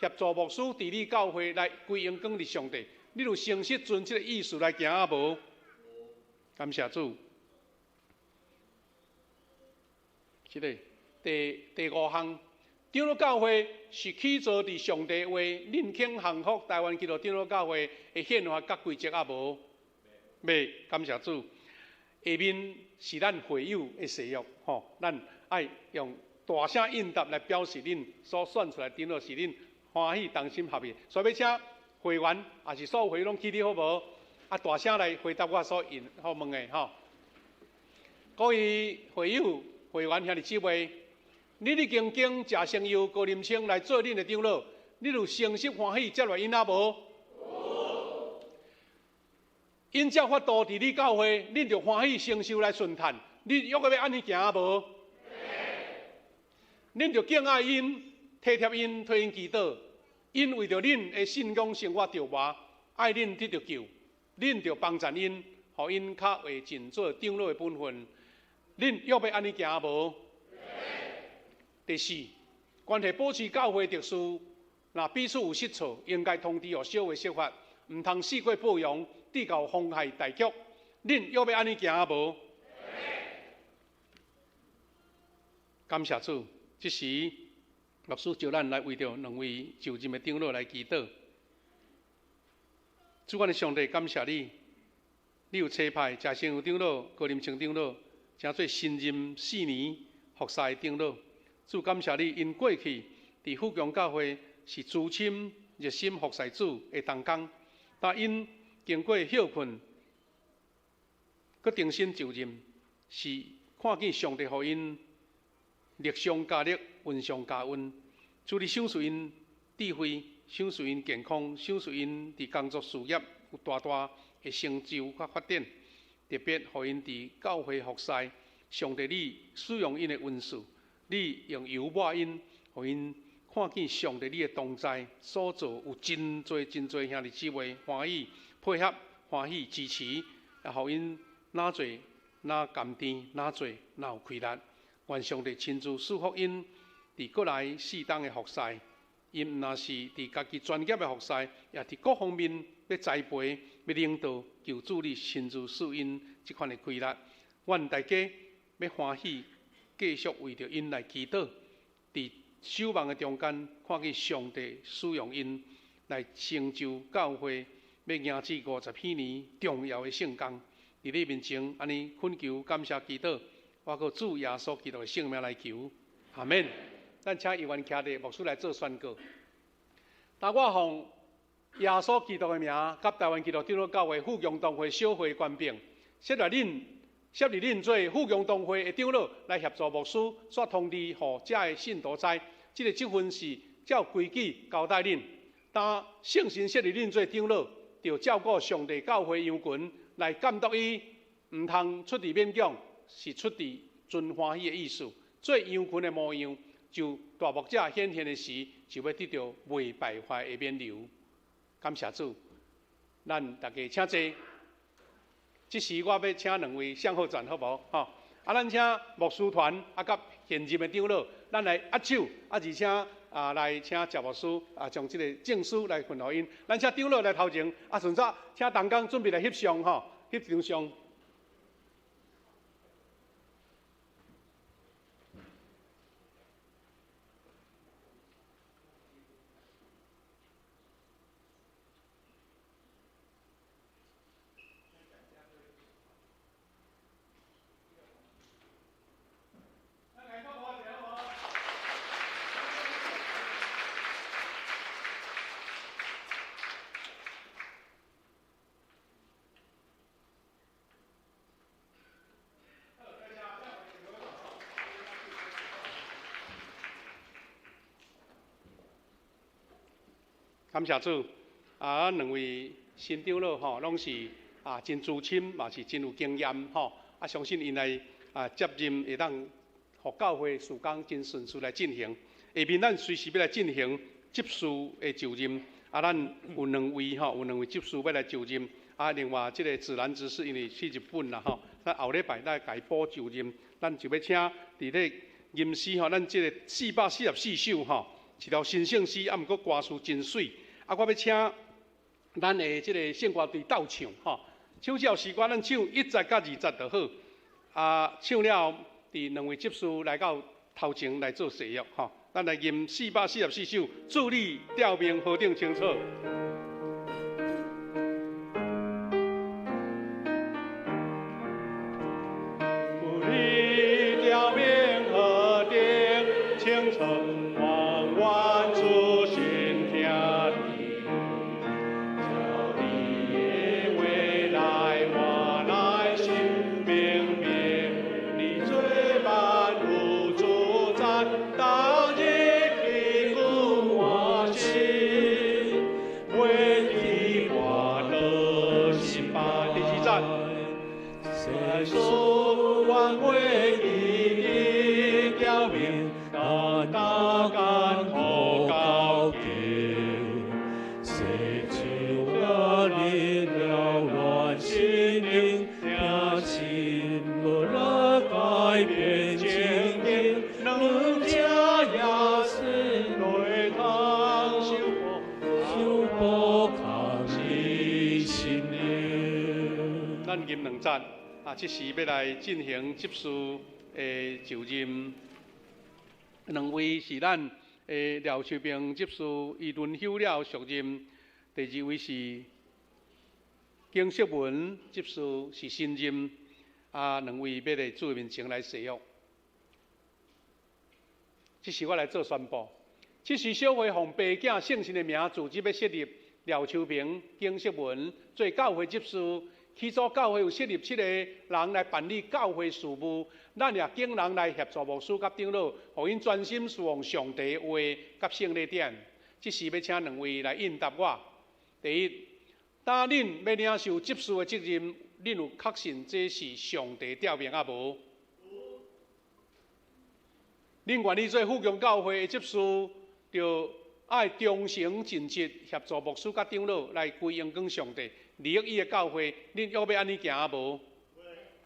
Speaker 3: 協助牧師治理教會來歸榮光予上帝。你有誠實遵這个意思來行啊無？感謝主。這个第第五項，長老教會是起造佇上帝話，恁肯降服台灣基督長老教會的憲法佮規則啊無？袂，感謝主。下面是咱會友的誓約，吼，咱愛用大聲應答來表示恁所選出來長老是恁歡喜同心合意。所以欲請會員，也是所有會友攏起立好無？啊，大聲來回答我所引所問的吼。各位會友、會員兄弟姊妹，你已經經謝生佑、高林清來做恁的長老，你有誠實歡喜接納𪜶啊無？𪜶照法度治理教會，恁就歡喜承受來順趁。你猶閣欲按呢行啊無？恁著敬愛𪜶，體貼𪜶，替𪜶祈禱。𪜶為著恁的信仰生活著磨，愛恁得著救，恁著幫贊𪜶，予𪜶較會盡做長老的本分。恁猶欲按呢行無？第四，关系保持教会秩序，若彼此有失错，应该通知予小会释法，毋通四过褒扬，致到妨害大局。恁犹欲按呢行无？感谢主，这时牧师召咱来为著两位就任的长老来祈祷。主，阮的上帝，感谢你，你有差派谢成长老、高林清长老，成做新任4年服侍的长老。主，感谢你，𪜶过去伫富强教会是资深热心服侍主的同工，但𪜶经过歇困，阁重新就任，是看见上帝予𪜶力上加力，恩上加恩。主，你赏赐𪜶智慧，赏赐𪜶健康，赏赐𪜶伫工作事业有大大的成就佮发展，特别予𪜶伫教会服侍，上帝你使用𪜶的恩赐，你用油抹𪜶，予𪜶看见上帝你的同在，所做有真济真济兄弟姊妹欢喜配合，欢喜支持，也予𪜶哪做哪甘甜，哪做哪有气力。愿上帝亲自赐福𪜶伫过来4冬的服侍，𪜶毋若是伫家己专业的服侍，也伫各方面欲栽培、欲领导，求主你亲自赐𪜶这款的气力。阮大家欲欢喜，继续为著𪜶来祈祷，伫守望的中间，看见上帝使用𪜶来成就教会，欲迎接50禧年重要的圣工。伫你面前，按呢恳求、感谢、祈祷，我阁主耶稣基督的圣名来求，阿们。咱请议员徛伫牧师来做宣告。当我奉耶稣基督的名，佮台湾基督长老教会富强堂会小会权柄，设立恁做富强堂会的长老，来协助牧师，煞通知予遮的信徒知，这个职分是照规矩交代恁。当圣神设立恁做长老，著照顾上帝教会羊群，来监督伊，毋通出伫勉强，是出伫真欢喜的意思。做羊群的模样，就大牧者显现的时，就欲得著袂败坏的勉励。感谢主，咱大家请坐。这时我欲请两位向后转，好无？吼，啊，咱请牧师团啊，佮现任的长老，咱来握手，啊，而且啊，来请谢牧师啊，将这个证书来分予𪜶。咱请长老来头前，啊，顺续请同工准备来翕相吼，翕张相。感谢主，啊，咱两位新长老吼，拢是啊真资深，嘛是真有经验吼。啊，相信𪜶来啊接任会当，予教会事工真顺遂来进行。下面咱随时欲来进行执事的就任，啊，咱有两位吼，有两位执事欲来就任。啊，另外这个自然执事因为去日本啦吼，咱后礼拜咱共伊补就任，咱就欲请伫咧吟诗吼，咱这个444首吼，一条新圣诗，啊，毋过歌词真媠。啊，我欲请咱的这个圣歌队斗唱吼，唱这首诗歌，咱唱1节佮2节就好。啊，唱了后，伫两位执事来到头前来做誓约吼。咱来吟444首，主你调命何等清楚。主你调命何等清楚，万万主心听你，照你的话来我来心明明，你做万有主宰，当日去顾我心，袂记我的心吧。第二节，
Speaker 1: 世事万会记得表明，大大干好高兴，世上啊你了乱心灵，听心无来改变情景，两者
Speaker 3: 咱吟两节，啊，这时欲来进行执事的就任。两位是咱的廖秋平执事，伊轮休了续任。第二位是景秀文执事，是新任。啊，两位欲来主面前来誓约。这时我来做宣布。这时小会奉爸囝圣神的名，组织欲设立廖秋平、景秀文做教会执事。起初教会有设立七个人来办理教会事务，咱也请人来协助牧师佮长老，予𪜶专心侍奉上帝话佮圣礼典。这时欲请两位来应答我。第一，当恁欲领受执事的责任，恁有确信这是上帝调命抑无？恁愿意做富强教会的执事，就爱忠诚尽职，协助牧师佮长老来归荣光上帝，利益伊的教会。恁约欲按呢行无？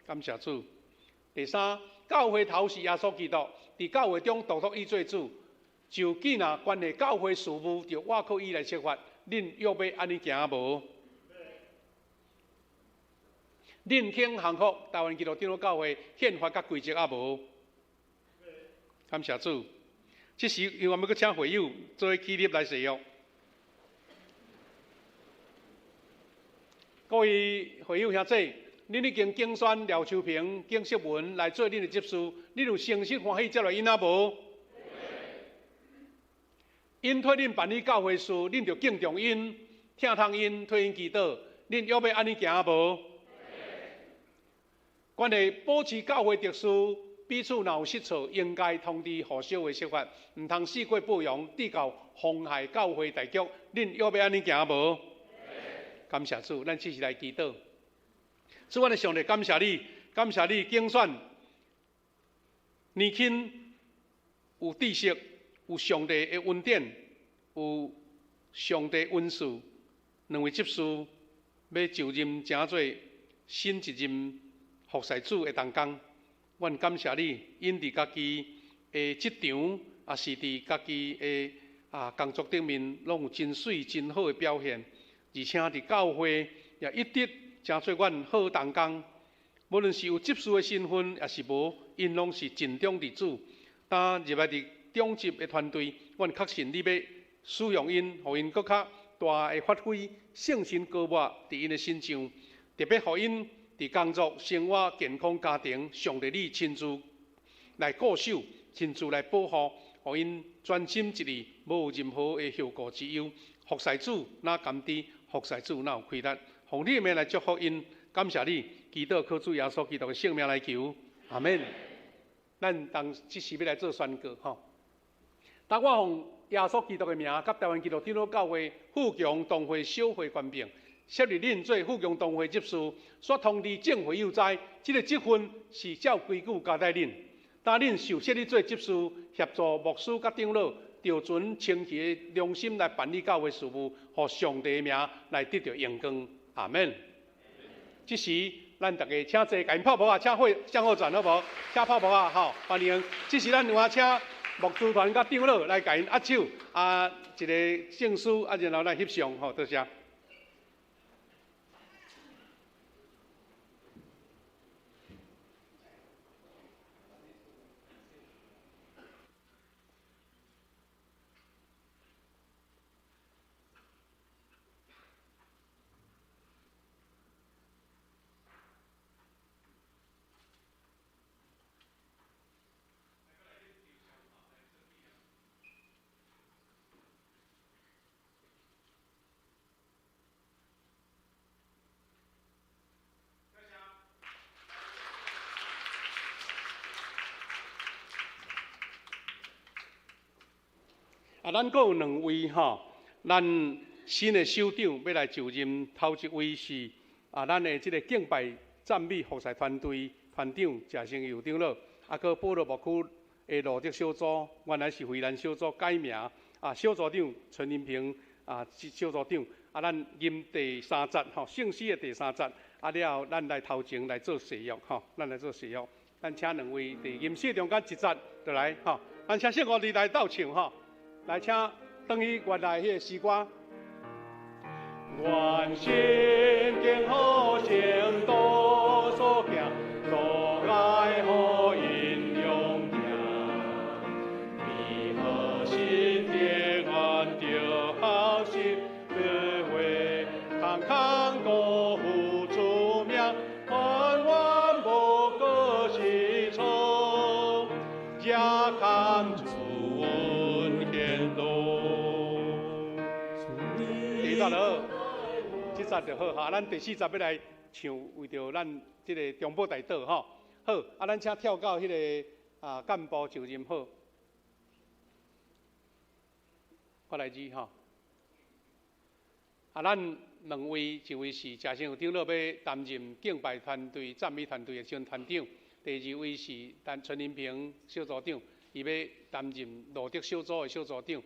Speaker 3: 感谢主。第三，教会头是耶稣基督，伫教会中独独伊做主，就既若关系教会事务，就倚靠伊来设法。恁约欲按呢行无？恁肯降服台湾基督长老教会宪法佮规则抑无？感谢主。这时，因为我们阁请会友做起立来誓约。各位会友兄姊，恁已经拣选廖秋平、景秀文来做恁的执事，恁有诚实欢喜接纳𪜶抑无？𪜶替恁办理教会事，恁就敬重𪜶、疼痛𪜶、替𪜶祈祷，恁约欲按呢行无？关于保持教会秩序，彼此若有失错，应该通知予小会释法，毋通四过褒扬，致到妨害教会大局。恁约欲按呢行无？感谢主，咱这时来祈祷。主，阮的上帝，感谢你，感谢你拣选年轻有知识、有上帝的恩典、有上帝恩赐两位执事，欲就任成做新一任服侍主的同工。阮感谢你，𪜶伫家己的职场，也是伫家己的工作顶面，拢有真媠真好的表现。而且伫教会也一直成做阮好同工，无论是有执事的身份，抑是无，𪜶拢是尽忠伫主。当入来伫长执的团队，阮确信你欲使用𪜶，予𪜶阁较大的发挥圣神膏抹伫𪜶的身上，特别予𪜶伫工作、生活、健康、家庭，上帝你亲自来顾守，亲自来保护，予𪜶专心一意，无任何的后顾之忧。服侍主若甘甜，服侍主若有亏力，奉你的名来祝福𪜶，感谢你，祈祷靠主耶稣基督的圣名来求，阿们。咱当这时欲来做宣告吼。当我奉耶稣基督的名，佮台湾基督长老教会富强同会小会权柄，设立恁做富强同会执事，煞通知众会友知，这个职分是照规矩交代恁。当恁受设立做执事，协助牧师佮长老，著存清洁的良心来办理教会事务，予上帝的名来得著荣光。阿们。这时，咱逐家请坐，共𪜶拍噗仔，请会向后转好无？请拍噗仔，吼，欢迎。这时，咱有影请牧师团佮长老来共𪜶握手，一个证书，然后来翕相，吼，多谢。咱阁有两位吼，咱新的首长欲来就任，头一位是咱的这个敬拜赞美服侍团队团长谢成佑长老，阁保罗牧区的路德小组，原来是惠兰小组改名，小组长陈林平小组长，咱吟第三节吼，圣诗的第三节，了后咱来头前来做誓约吼，咱来做誓约，咱请两位伫吟诗中间一节就来吼，咱请圣五弟来斗唱吼。来，请转去原来彼个诗歌。愿圣经好前途。智慧，慷慷辜负主命，万万无过失错，也堪主恩显露。第一节好，这节就好哈。咱第四节欲来唱，为著咱这个中保代祷吼。好，啊，咱请跳到彼个干部就任好。我来字吼。啊，咱两位，一位是谢成长老欲担任敬拜团队、赞美团队的新团长；第二位是陈陈林平小组长，伊欲担任路德小组的小组长，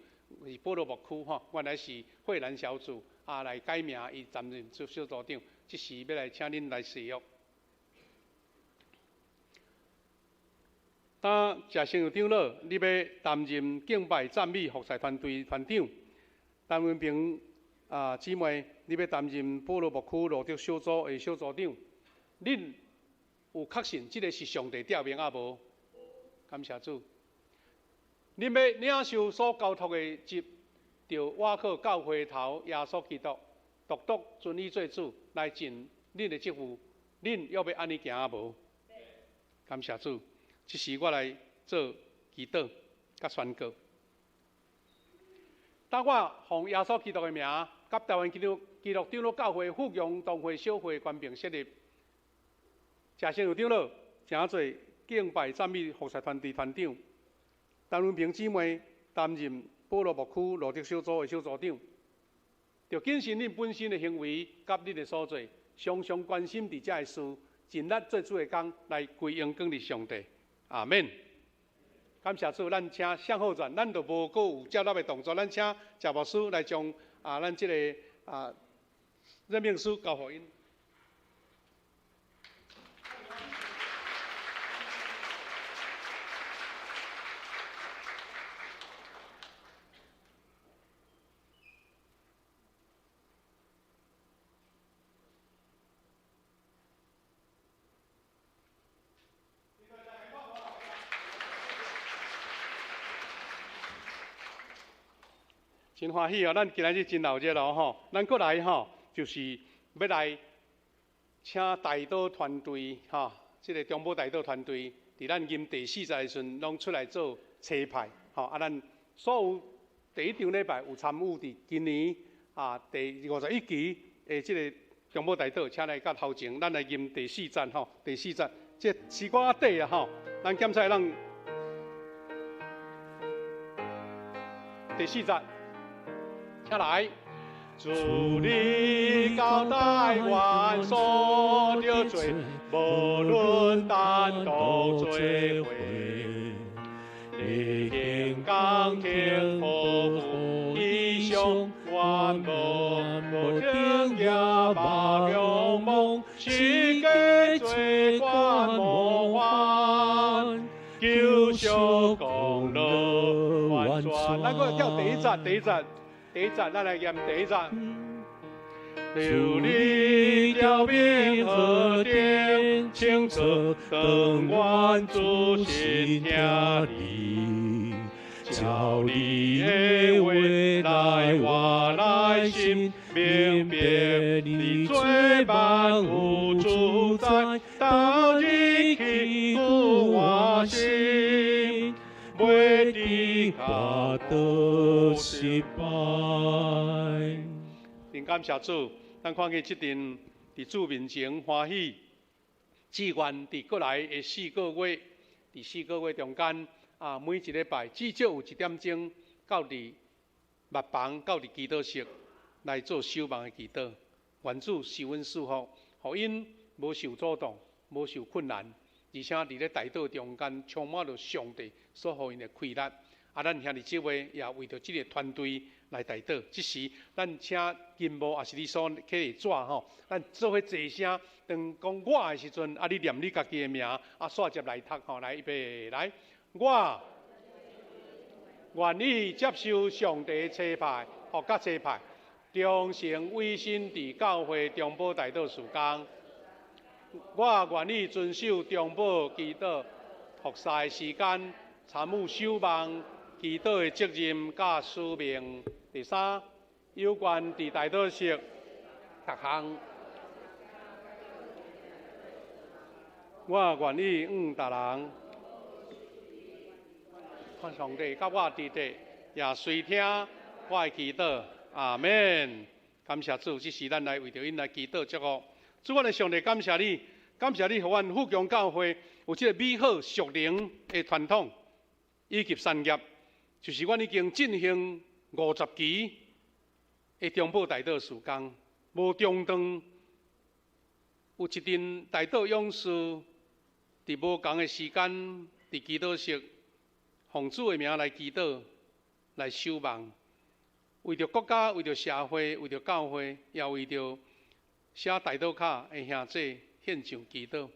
Speaker 3: 是保罗牧区吼，原来是惠兰小组，啊来改名，伊担任做小组长。这时欲来请恁来誓约。当谢成长老，你欲担任敬拜赞美服侍团队团长；陈文平姊妹，你欲担任保罗牧区路德小组的小组长。恁有确信这个是上帝调命啊无？感谢主。恁欲领受所交托的职，著倚靠教会头耶稣基督，独独尊伊做主，来尽恁的职务。恁欲欲按呢行啊无？感谢主。这时我来做祈祷佮宣告。当我奉耶稣基督的名，佮台湾基督长老教会富强同会小会官兵设立，谢成长老，请做敬拜赞美服侍团队团长；陈文平姊妹担任保罗牧区路德小组的小组长。著谨慎恁本身的行为佮恁的所做，常常关心伫遮的事，尽力做主的工，来归荣光伫上帝。阿免。感谢主，咱请向后转，咱就无阁有接纳的动作，咱请谢牧师来将咱这个任命书交予𪜶。真欢喜哦！咱今日真闹热闹吼，咱阁来吼，就是欲来请代祷团队吼，这个中保代祷团队，伫咱吟第四节的时阵，拢出来做差派吼。啊，咱所有第一场礼拜有参与伫今年第51期的这个中保代祷，请来到头前，咱来吟第四节吼，第四节，这诗歌仔短啊吼，咱检测咱第四节。请来，主你交代阮所著做，无论单独做伙，你经工天保护异象，阮无顶夜目仰望，是假做官无还，求相功劳完全。咱阁跳第一节，第一节。第一节，咱来念第一节。求你照明何等清楚，当阮仔细听你，照你的话来活来心，明白你做万有主宰，当日去久活心。袂伫
Speaker 1: 甲倒失败。
Speaker 3: 真感谢主，咱看见这阵伫主面前欢喜，志愿伫过来的四个月，伫四个月中间每一礼拜至少有1点钟到伫密房，到伫祈祷室来做守望的祈祷。愿主赐阮赐福，予𪜶无受阻挡，无受困难。而且伫咧代祷中间，充满著上帝所予𪜶的气力。啊，咱兄弟姊妹也为著这个团队来代祷。这时，咱请金木也是你所起的纸吼，咱做伙齐声，当讲我的时阵，啊，你念你家己的名，啊，煞接来读吼，来预备来，我愿意接受上帝差派，予佮差派，忠诚委身伫教会中保代祷事工。我愿意遵守中保祈祷服侍的时间，参与守望祈祷的责任佮使命。第三，有关伫代祷室逐项，我愿意向别人看上帝佮我伫咧，也垂听我的祈祷。阿门。感谢主，这时咱来为著𪜶来祈祷祝福。主，阮的上帝，感谢你，感谢你，予阮富强教会有这个美好属灵的传统以及产业，就是阮已经进行50期的中保代祷事工，无中断。有一阵代祷勇士伫无仝的时间，伫祈祷室奉主的名来祈祷，来守望，为著国家，为著社会，为著教会，也为著写代祷卡的兄弟献上祈祷。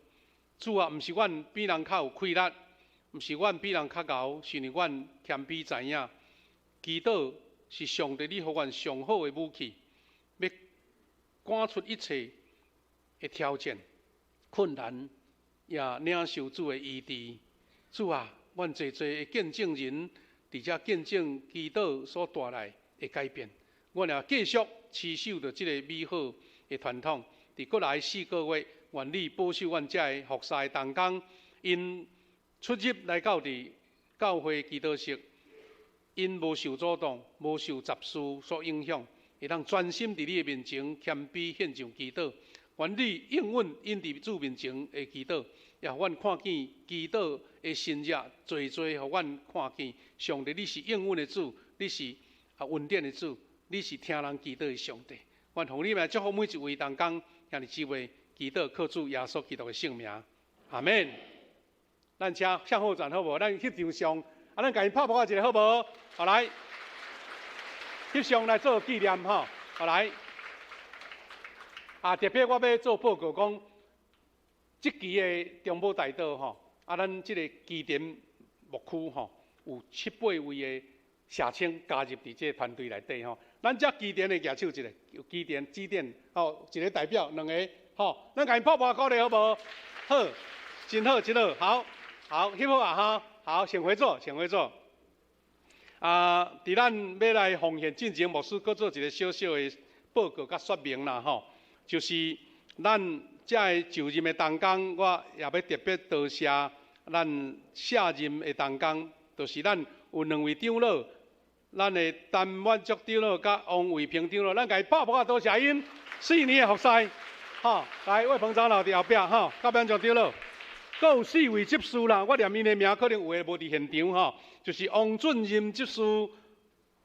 Speaker 3: 主啊，毋是阮比人较有气力，毋是阮比人较𠢕，是因为阮谦卑知影，祈祷是上帝你予阮上好的武器，欲赶出一切的挑战、困难，也领受主的医治。主啊，阮济济的见证人伫遮见证祈祷所带来的改变，阮也继续持守著这个美好的传统。伫过来4个月，愿你保守阮遮的服侍的同工，𪜶出入来到伫教会祈祷室，𪜶无受阻挡，无受杂事所影响，会当专心伫你的面前谦卑献上祈祷。愿你应允𪜶伫主面前的祈祷，也予阮看见祈祷的神迹，济济予阮看见。上帝，你是应允的主，你是恩典的主，你是听人祈祷的上帝。愿奉你名祝福每一位同工，兄弟姊妹，祈祷靠主耶稣基督的圣名，阿门。咱请向后转好无？咱翕张相，啊，咱共𪜶拍扑仔一下好无？好来，翕相来做纪念吼。好来，啊，特别我欲做报告讲，这期的中保代祷吼，啊，咱这个基田牧区吼，有七八位的社青加入伫这个团队内底吼。咱遮基田的举手一下，有基田、基田，吼，一个代表，两个，吼，咱共𪜶拍扑鼓励好无？好，真好，真好，好，好，翕好啊哈，好，请回座，请回座。啊，伫咱欲来奉献进前，牧师阁做一个小小的报告佮说明啦吼，就是咱遮个就任的同工，我也欲特别多谢咱卸任的同工，就是咱有两位长老。咱的陈满足长老佮王伟平长老，咱共伊拍噗仔多谢𪜶4年的服侍，吼，来魏鹏长老伫后壁，吼，佮满足长老，阁有四位执事啦，我念𪜶的名，可能有的无伫现场吼，就是王俊任执事、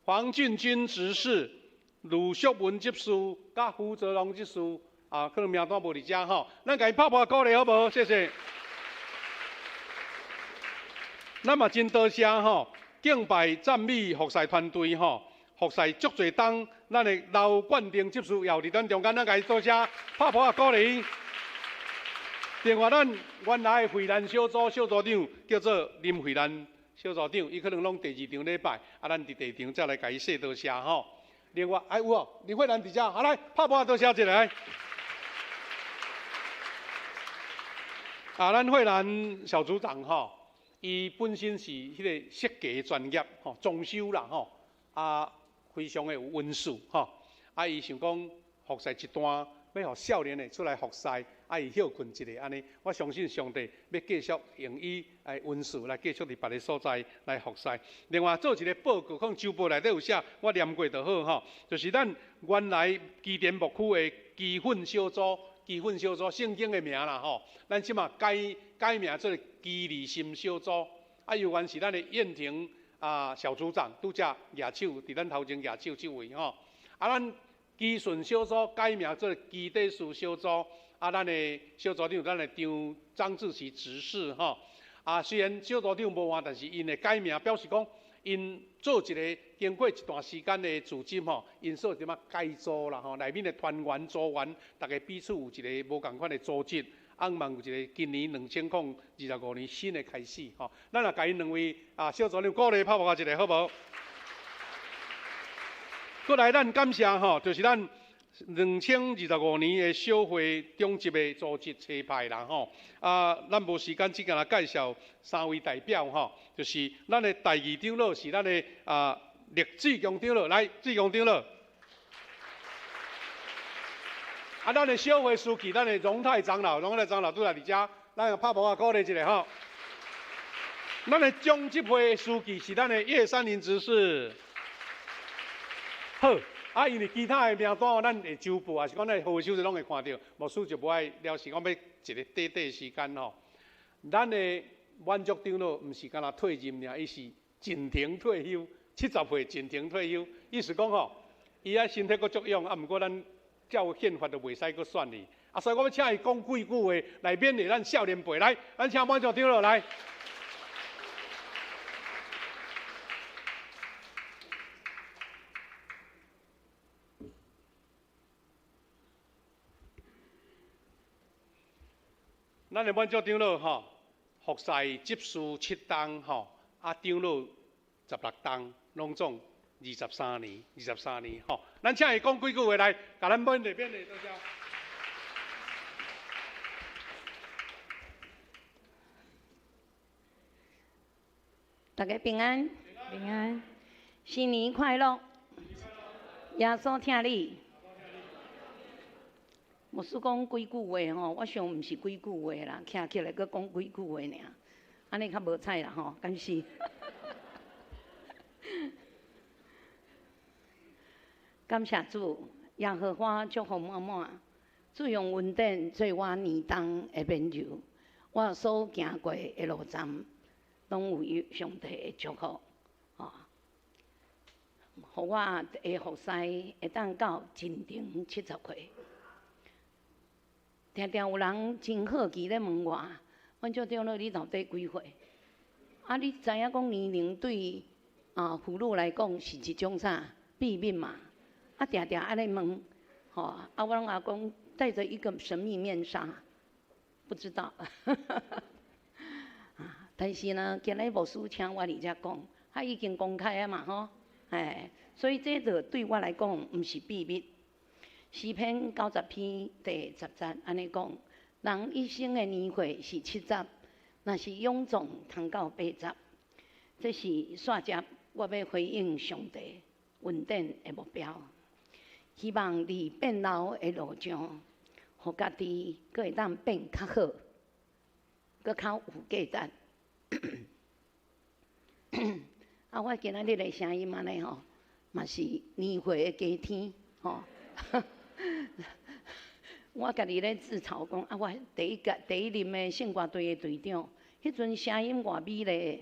Speaker 3: 黄俊军执事、卢淑文执事、佮胡泽龙执事，啊，可能名单无伫遮吼，咱共伊拍噗仔鼓励好无？谢谢。咱嘛真多谢吼。敬拜赞美服侍团队吼，服侍足济冬，咱的刘冠廷执事也有伫咱中间，咱共伊多谢拍噗仔鼓励。另外，咱原来惠兰小组小组长叫做林惠兰小组长，伊可能拢第二场礼拜，啊，咱伫第二场再来共伊说多谢吼。另外，哎有哦，林惠兰伫遮，好来拍噗仔多谢一下。啊，咱惠兰小组长吼。伊本身是彼个设计专业吼，装修啦吼，啊，非常的有恩赐吼，啊，伊想讲服侍一段，欲予少年的出来服侍，啊，伊歇睏一下按呢，我相信上帝欲继续用伊的恩赐来继续伫别个所在来服侍。另外做一个报告，可能周报内底有写，我念过就好吼，就是咱原来基田牧区的基训小组。基训小组圣经的名啦吼，咱这马改改名做基利心小组，啊，犹原是咱的燕婷啊小组长拄才举手伫咱头前举手这位吼，啊，咱基顺小组改名做基底树小组，啊，咱的小组长咱的张张志奇执事吼，啊，虽然小组长无换，但是𪜶的改名表示讲，𪜶做一个经过一段时间的组织吼，𪜶做点仔改组啦吼，内面的团员组员，逐家彼此有一个无仝款的组织，向望有一个今年2025年新的开始吼。咱也共𪜶两位啊小组长鼓励拍噗仔一下好无？阁来，咱感谢吼，就是咱2025年的小会中执的组织差派啦吼。啊，咱无时间，只干焦介绍三位代表吼，就是咱的第二长老是咱的啊陆志强长老，来志强长老。啊，咱的小會書記，咱的榮泰長老，榮泰長老拄來佇遮，咱用拍鼓仔鼓勵一下吼。咱的中執會書記是咱的葉山林執事。好，啊，因為其他的名單，咱會周報，還是講咱號手就攏會看著，牧師就無愛了是講欲一个短短時間吼。咱的滿足長老毋是干焦退任爾，伊是進庭退休，70歲進庭退休，意思講吼，伊啊身體閣足勇，啊，毋過咱照憲法就袂使閣選伊，啊，所以我欲請伊講幾句話來勉勵咱少年輩，來，咱請滿足長老來。咱的滿足長老吼，服侍執事7冬吼，啊長老16冬，攏總23年，23年吼。咱請伊講幾句話來，共咱勉勵勉勵，多謝。
Speaker 6: 大家平安，平安，新年快樂，耶穌疼你。牧師講幾句話吼，我想毋是幾句話啦，徛起來閣講幾句話爾，按呢較無彩啦吼，敢是？感謝主，耶和華祝福滿滿，主用恩典做我年冬的免柔，我所行過的路站，攏有上帝的祝福，吼，予我的服侍會當到進程70歲。定定有人真好奇咧問我，阮做長老你到底幾歲？啊，你知影講年齡對啊婦女來講是一種啥秘密嘛？啊，定定按呢問，吼，啊，我攏阿講戴著一個神秘面紗，不知道。啊，但是呢，今日牧師請我佇遮講，啊，已經公開啊嘛，吼，哎，所以這個對我來講毋是秘密。詩篇90篇第10節按呢講，人一生的年歲是70，若是勇壯通到80。這是煞接我欲回應上帝恩典的目標，希望佇變老的路上，予家己閣會當變較好，閣較有價值。啊，我今仔日的聲音按呢吼，嘛是年歲的加添吼。我家己咧自嘲講啊，我第一屆第一任的聖歌隊的隊長，彼陣聲音偌美麗，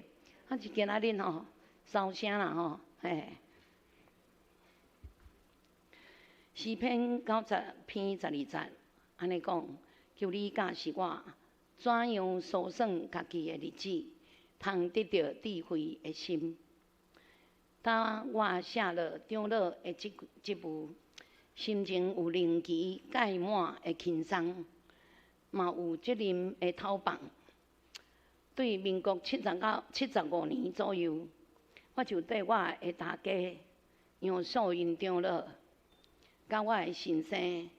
Speaker 6: 啊是今仔日吼，收聲啦吼，嘿。詩篇90篇12節，按呢講，求你教示我，怎樣數算家己的日子，通得著智慧的心。當我卸落長老的職職務，心情有靈氣蓋滿的輕鬆，嘛有責任的透放。對民國75年左右，我就綴我的大家楊素雲長老，佮我的先生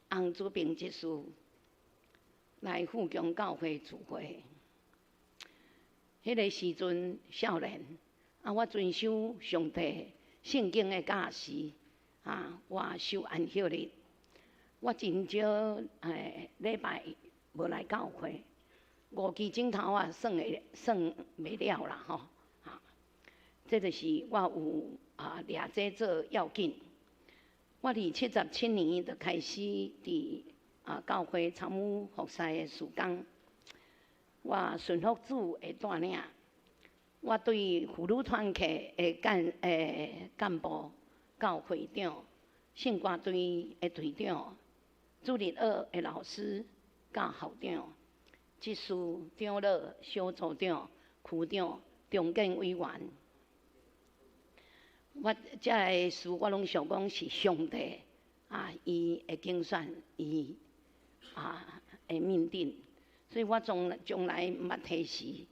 Speaker 6: 洪祖平執事來富強教會聚會。彼個時陣少年，啊，我遵守上帝聖經的教示，啊，我守安息日。我真少禮拜無來教會，五支指頭啊算會算袂了啦吼。啊，這就是我有啊掠這做要緊。我佇77年就開始佇啊教會參與服侍的事工。我順服主的帶領，我對婦女團契的幹部到會長、聖歌隊的隊長、主日學的老師、教校長、執事、長老、小組長、區長、中建委員。我這个事我攏想講是上帝啊，伊的揀選，伊啊的命定，所以我從來毋捌提示。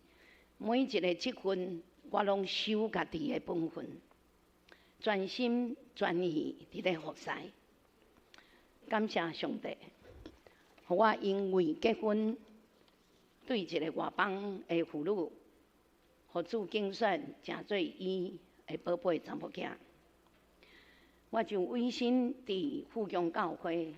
Speaker 6: 每一个職分，我攏守家己的本分，專心專意佇咧服侍。感謝上帝，予我因為結婚，對一个外邦的婦女，予主揀選，成做伊的寶貝查某囝。我就委身佇富強教會，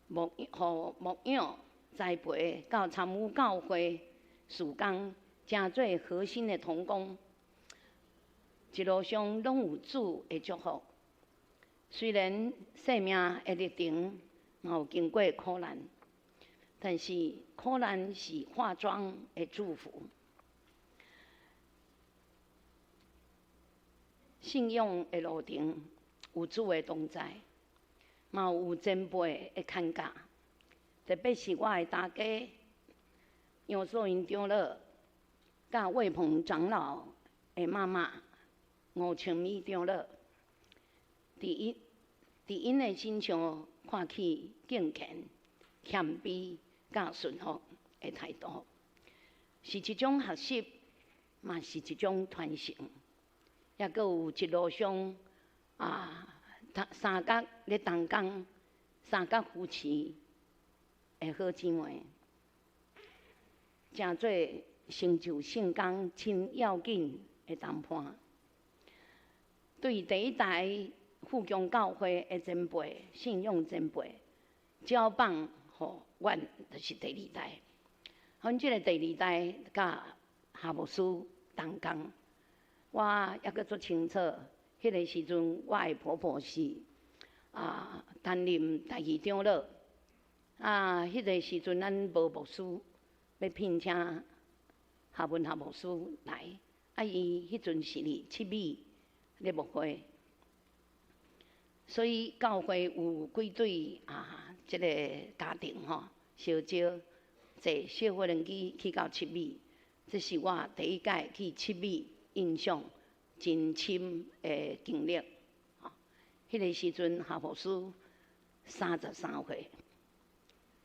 Speaker 6: 牧養、栽培到參與教會事工，成做核心的同工，一路上攏有主的祝福。雖然生命的歷程嘛有經過苦難，但是苦難是化妝的祝福。信仰的路程有主的同在，嘛有前輩的牽教，特別是我的大家楊素英長老，佮魏鵬長老的媽媽吳清美長老，佇𪜶的身上看起敬虔、謙卑、佮順服的態度，是一種學習，嘛是一種傳承。抑閣有一路上啊，相佮咧同工，相佮扶持的好姊妹，成做成就聖工真要緊的同伴。對第一代富強教會的前輩、信仰前輩，交棒予阮，就是第二代。阮這個第二代佮夏牧師同工。我猶閣足清楚，彼個時陣，我的婆婆是擔任台語長老。啊，彼個時陣咱無牧師，欲聘請夏文夏牧師來。啊，伊彼陣是佇七美咧牧會，所以教會有幾對啊，這個家庭吼，相招坐小火輪機去到七美，這是我第一擺去七美印象真深的經歷。彼個時陣夏牧師33歲，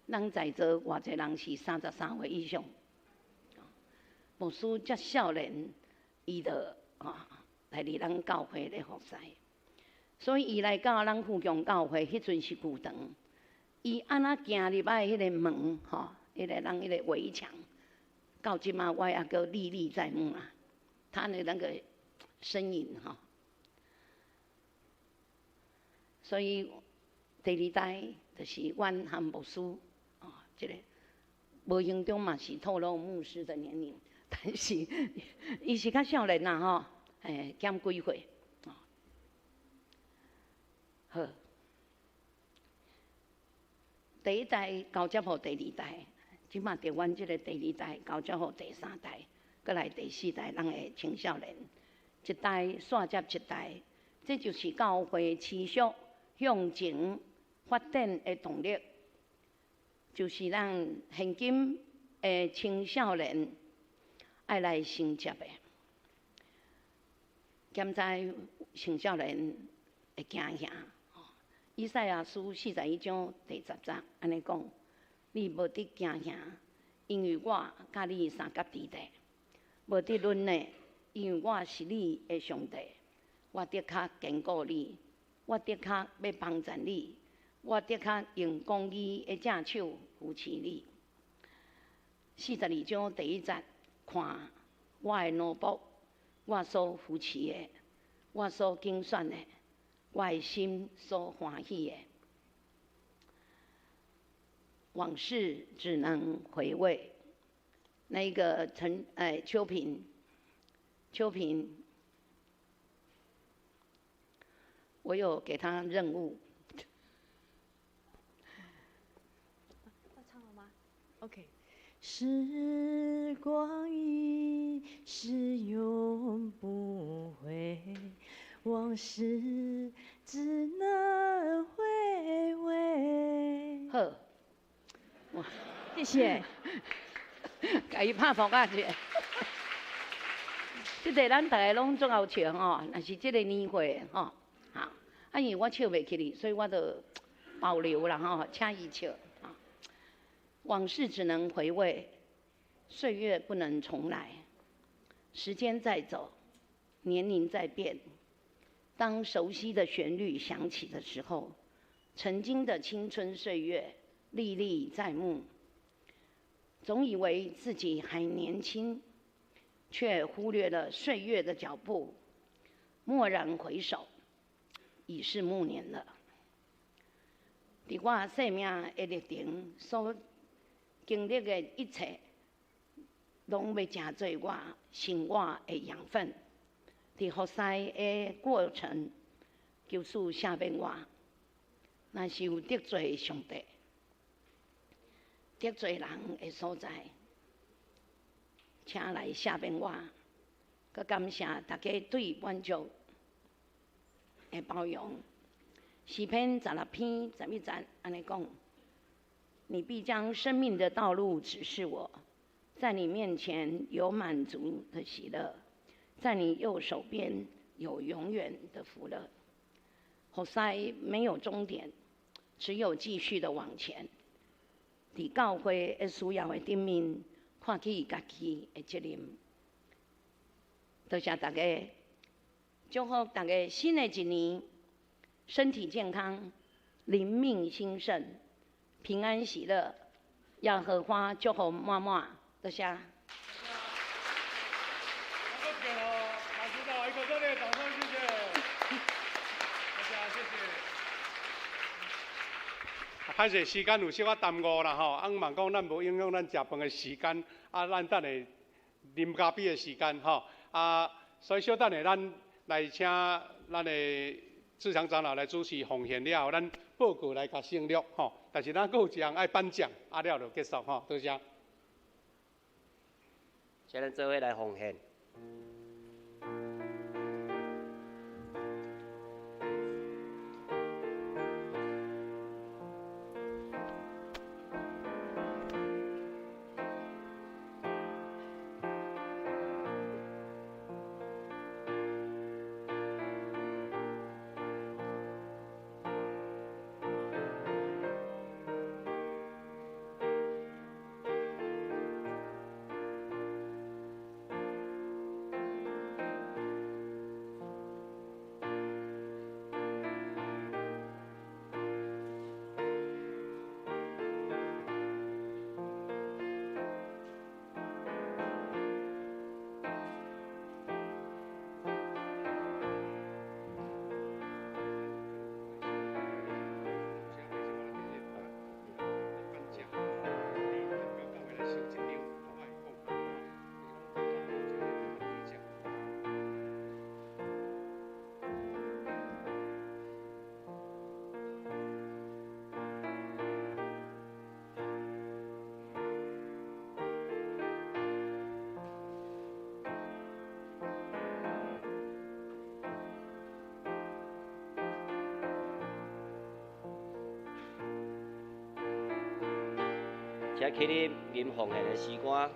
Speaker 6: 咱在座偌濟人是33歲以上。牧師遮少年，伊就來佇咱教會咧服侍，所以伊來到咱富強教會，彼陣是舊堂，伊按怎行入來彼個門吼，彼個咱彼個圍牆，到這馬我猶閣歷歷在目啊。他的那個身影哈，所以第二代就是阮和牧師哦，這個無形中嘛是透露牧師的年齡，但是伊是較少年啦吼，減幾歲哦。好，第一代交接予第二代，這馬著阮這個第二代交接予第三代。閣來第四代，咱的青少年，一代紲接一代，這就是教會持續向前發展的動力，就是咱現今的青少年愛來承接的。現在青少年會驚嚇，以賽亞書41章第10節按呢講：你無得驚嚇，因為我佮你相佮佇咧。無得忍呢，因為我是你的上帝，我的確堅固你，我的確欲幫助你，我的確用公義的正手扶持你。42章第1節，看我的奴僕，我所扶持的，我所揀選的，我的心所歡喜的。往事只能回味。那個陳秋萍，秋萍，我有給他任務。
Speaker 7: 要唱了嗎？OK。時光一逝永不回，往事只能回味。
Speaker 6: 好，
Speaker 7: 謝謝。
Speaker 6: 共伊拍噗仔者，這個咱逐个攏足𠢕笑吼，若是這個年歲吼，好，啊，因為我笑袂起哩，所以我就保留啦吼，請伊笑。往事只能回味，歲月不能重來。時間在走，年齡在變。當熟悉的旋律響起的時候，曾經的青春歲月歷歷在目。總以為自己還年輕，卻忽略了歲月的腳步。驀然回首，已是暮年了。佇我生命的歷程所經歷的一切，攏欲成做我生活的養分。佇服侍的過程，求主赦免我，若是有得罪上帝、得罪人的所在，請來赦免我。閣感謝大家對滿足的包容。詩篇16篇11節按呢講：你必將生命的道路指示我，在你面前有滿足的喜樂，在你右手邊有永遠的福樂。服侍沒有終點，只有繼續的往前。佇教會的需要的頂面，看起家己的責任。多謝大家，祝福大家新的一年身體健康，靈命興盛，平安喜樂。耶和華祝福滿滿，多謝。
Speaker 3: 馬指導，一個熱烈掌聲，謝謝。大家謝謝。歹勢時間有小可耽誤啦吼，啊，嘛講咱無影響咱食飯的時間，啊，咱等下啉咖啡的時間吼，啊，所以小等下咱來請咱的志強長老來主持奉獻了後，咱報告來共省略吼，但是咱閣有一項愛頒獎，啊了就結束吼，多謝。
Speaker 5: 請咱做伙來奉獻。請起立吟奉獻的詩歌。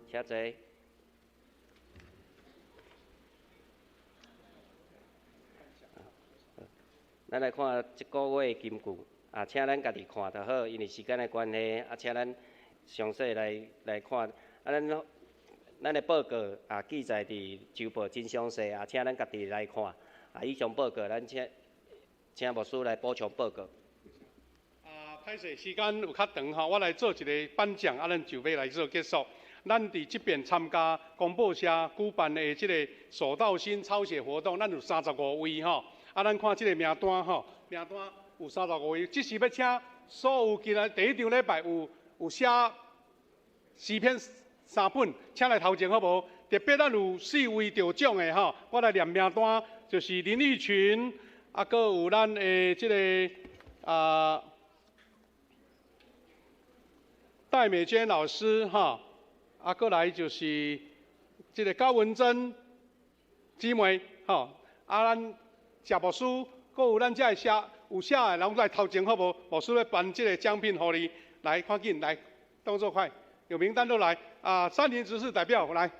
Speaker 5: 請坐。咱來看這個月的金句，啊，請咱家己看就好，因為時間的關係，啊，請咱詳細來看。啊，咱的報告啊，記載佇週報真詳細，啊，請咱家己來看。啊，以上報告，咱請牧師來補充報告。
Speaker 3: 啊，歹勢，時間有較長吼，我來做一個頒獎，啊，咱就欲來做結束。咱佇這邊參加公報社舉辦的這個手道心抄寫活動，咱有35位吼。啊，咱看這個名單吼，名單有35位，這是欲請所有今仔第一場禮拜有寫詩篇3本，請來頭前好無？特別咱有4位得獎的吼，我來念名單，就是林玉群，啊，閣有咱的這個啊戴美娟老師吼。啊，閣來就是這個高文珍姊妹，吼，啊，咱謝牧師，閣有咱遮的寫有写的，拢来头前好无？牧师欲颁这个奖品予你，来，快紧来，动作快，有名单都来啊！三林执事代表来，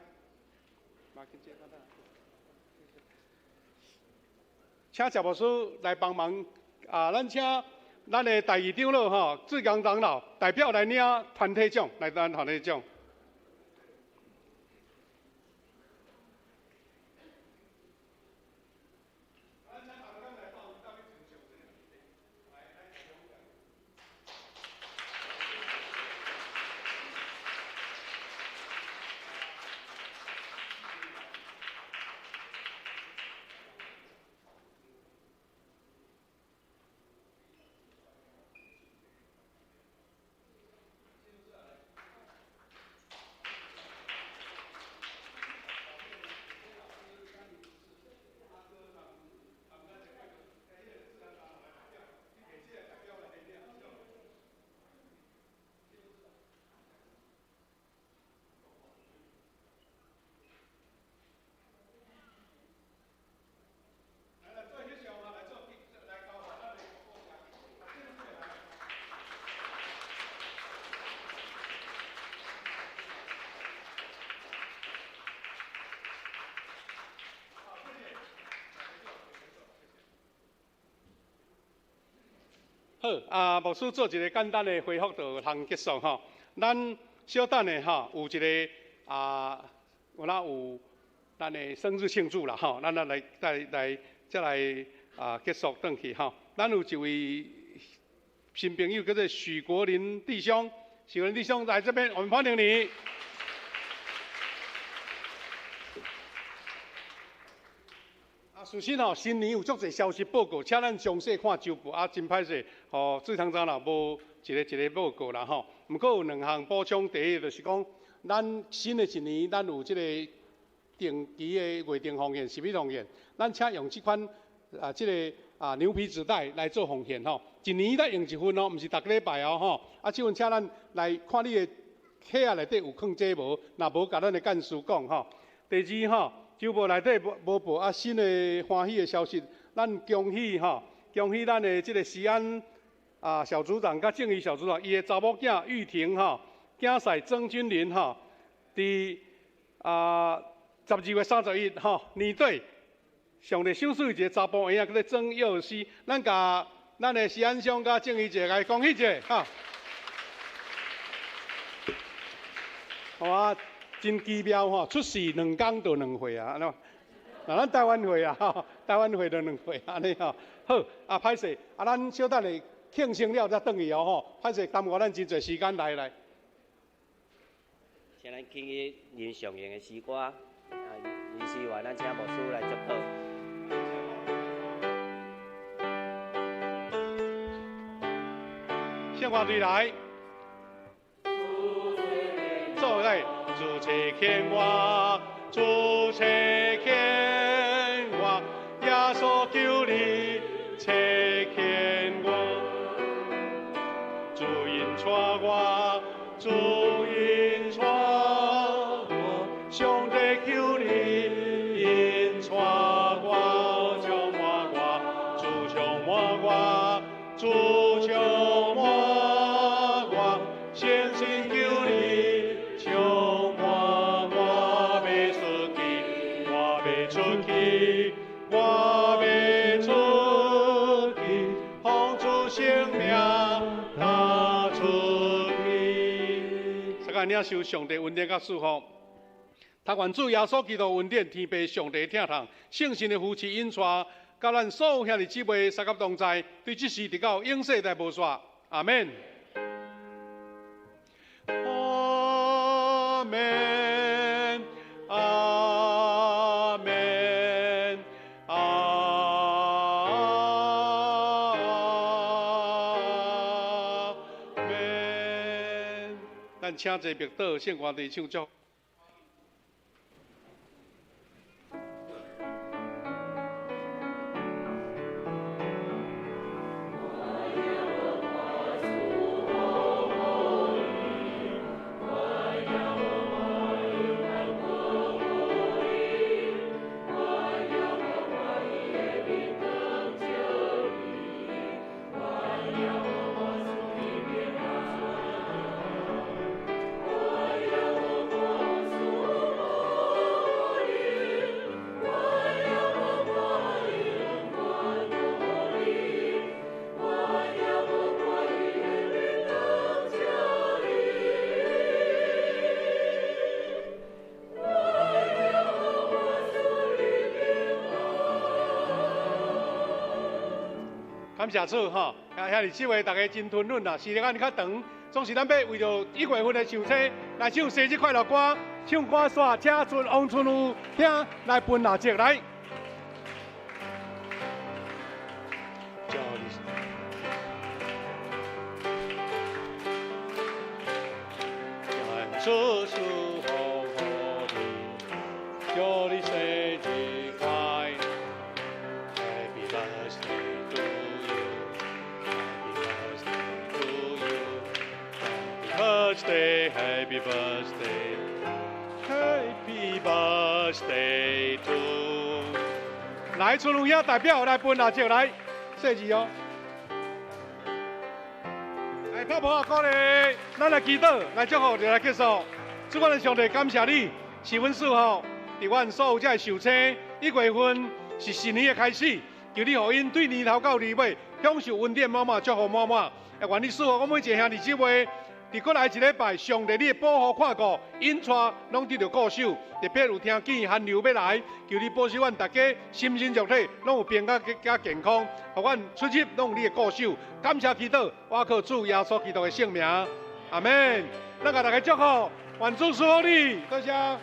Speaker 3: 请谢牧师来帮忙啊！咱请咱的第二长老吼，志刚长老代表来领团体奖，来咱团体奖。好，啊，牧师做一个简单的回复就通结束吼。咱小等下吼，有一个啊，有哪有咱的生日庆祝啦吼，咱来再来再来啊结束转去吼。咱有一位新朋友叫做许国林弟兄，许国林弟兄来这边，我们欢迎你。事实吼，新年有足济消息报告，请咱详细看周报。啊，真歹势，吼，志堂长老无一个一个报告啦吼。毋过有两项补充，第一就是讲，咱新的一年，咱有这个定期的月定奉献、食物奉献，咱请用这款啊，这个啊牛皮纸袋来做奉献吼。一年才用一份哦，毋是逐个礼拜哦吼。啊，这份请咱来看你的盒仔内底有放这无？若无，共咱的干事讲吼。第二吼。周报内底无无报啊，新的欢喜的消息，咱恭喜吼，恭喜咱的这个西安啊小组长佮正义小组长，伊的查某囝玉婷吼，囝婿曾君林吼，伫啊12月31吼年底，上帝赏赐一个查甫婴仔叫做曾佑熙，咱共咱的西安乡佮正义者来恭喜一下哈。好啊。真奇妙吼，出世两工就两岁啊，按怎？那咱台湾岁啊，吼，台湾岁就两岁，按呢吼。好，啊，歹势，啊，咱小等下庆生了才转去哦吼，歹势耽误咱真济时间来来。
Speaker 5: 请咱起去吟上用的诗歌，啊，吟诗完，咱请牧师来祝祷。
Speaker 3: 圣歌队来，做来。主差遣我，主差遣我，耶稣求你差遣我，主引带我，主引带我，上帝求你引带我，充满我，主充满我，主充满我，相信求你。出去，我欲出去，奉主圣名踏出去。大家领受上帝恩典佮祝福。读愿主耶稣基督恩典，天父上帝疼痛，圣神的扶持引带，佮咱所有兄弟姊妹相佮同在，对这时直到永世代无煞。阿们。阿们。阿们，阿们。咱请坐默祷，圣歌队唱祝。感謝主吼，兄弟姊妹大家真吞忍啦，時間按呢較長，總是咱欲為著一月份的壽星來唱生日快樂歌，唱歌煞，請春王春有兄來分蠟燭來。祝福你，祝你生日快樂，Happy birthday to you，Happy birthday to you，Happy birthday，Happy birthday，Happy birthday to。來，春有兄代表來分蠟燭來，細字哦。來，拍婆鼓勵，咱來祈禱，來祝福，就來結束。主，我的上帝，感謝你，賜阮賜福，佇阮所有這个壽星，一月份是新年的開始，求你予𪜶對年頭到年尾，享受恩典滿滿，祝福滿滿。也願你賜福阮每一个兄弟姊妹，佇閣來一禮拜，上帝你的保護看顧，引帶攏得著顧守。特別有聽見寒流欲來，求你保守阮大家心身肉體攏有平安佮健康，予阮出入攏有你的顧守。感謝祈禱，我靠主耶穌基督的聖名，阿門。咱共大家祝福，願主賜福你，多謝。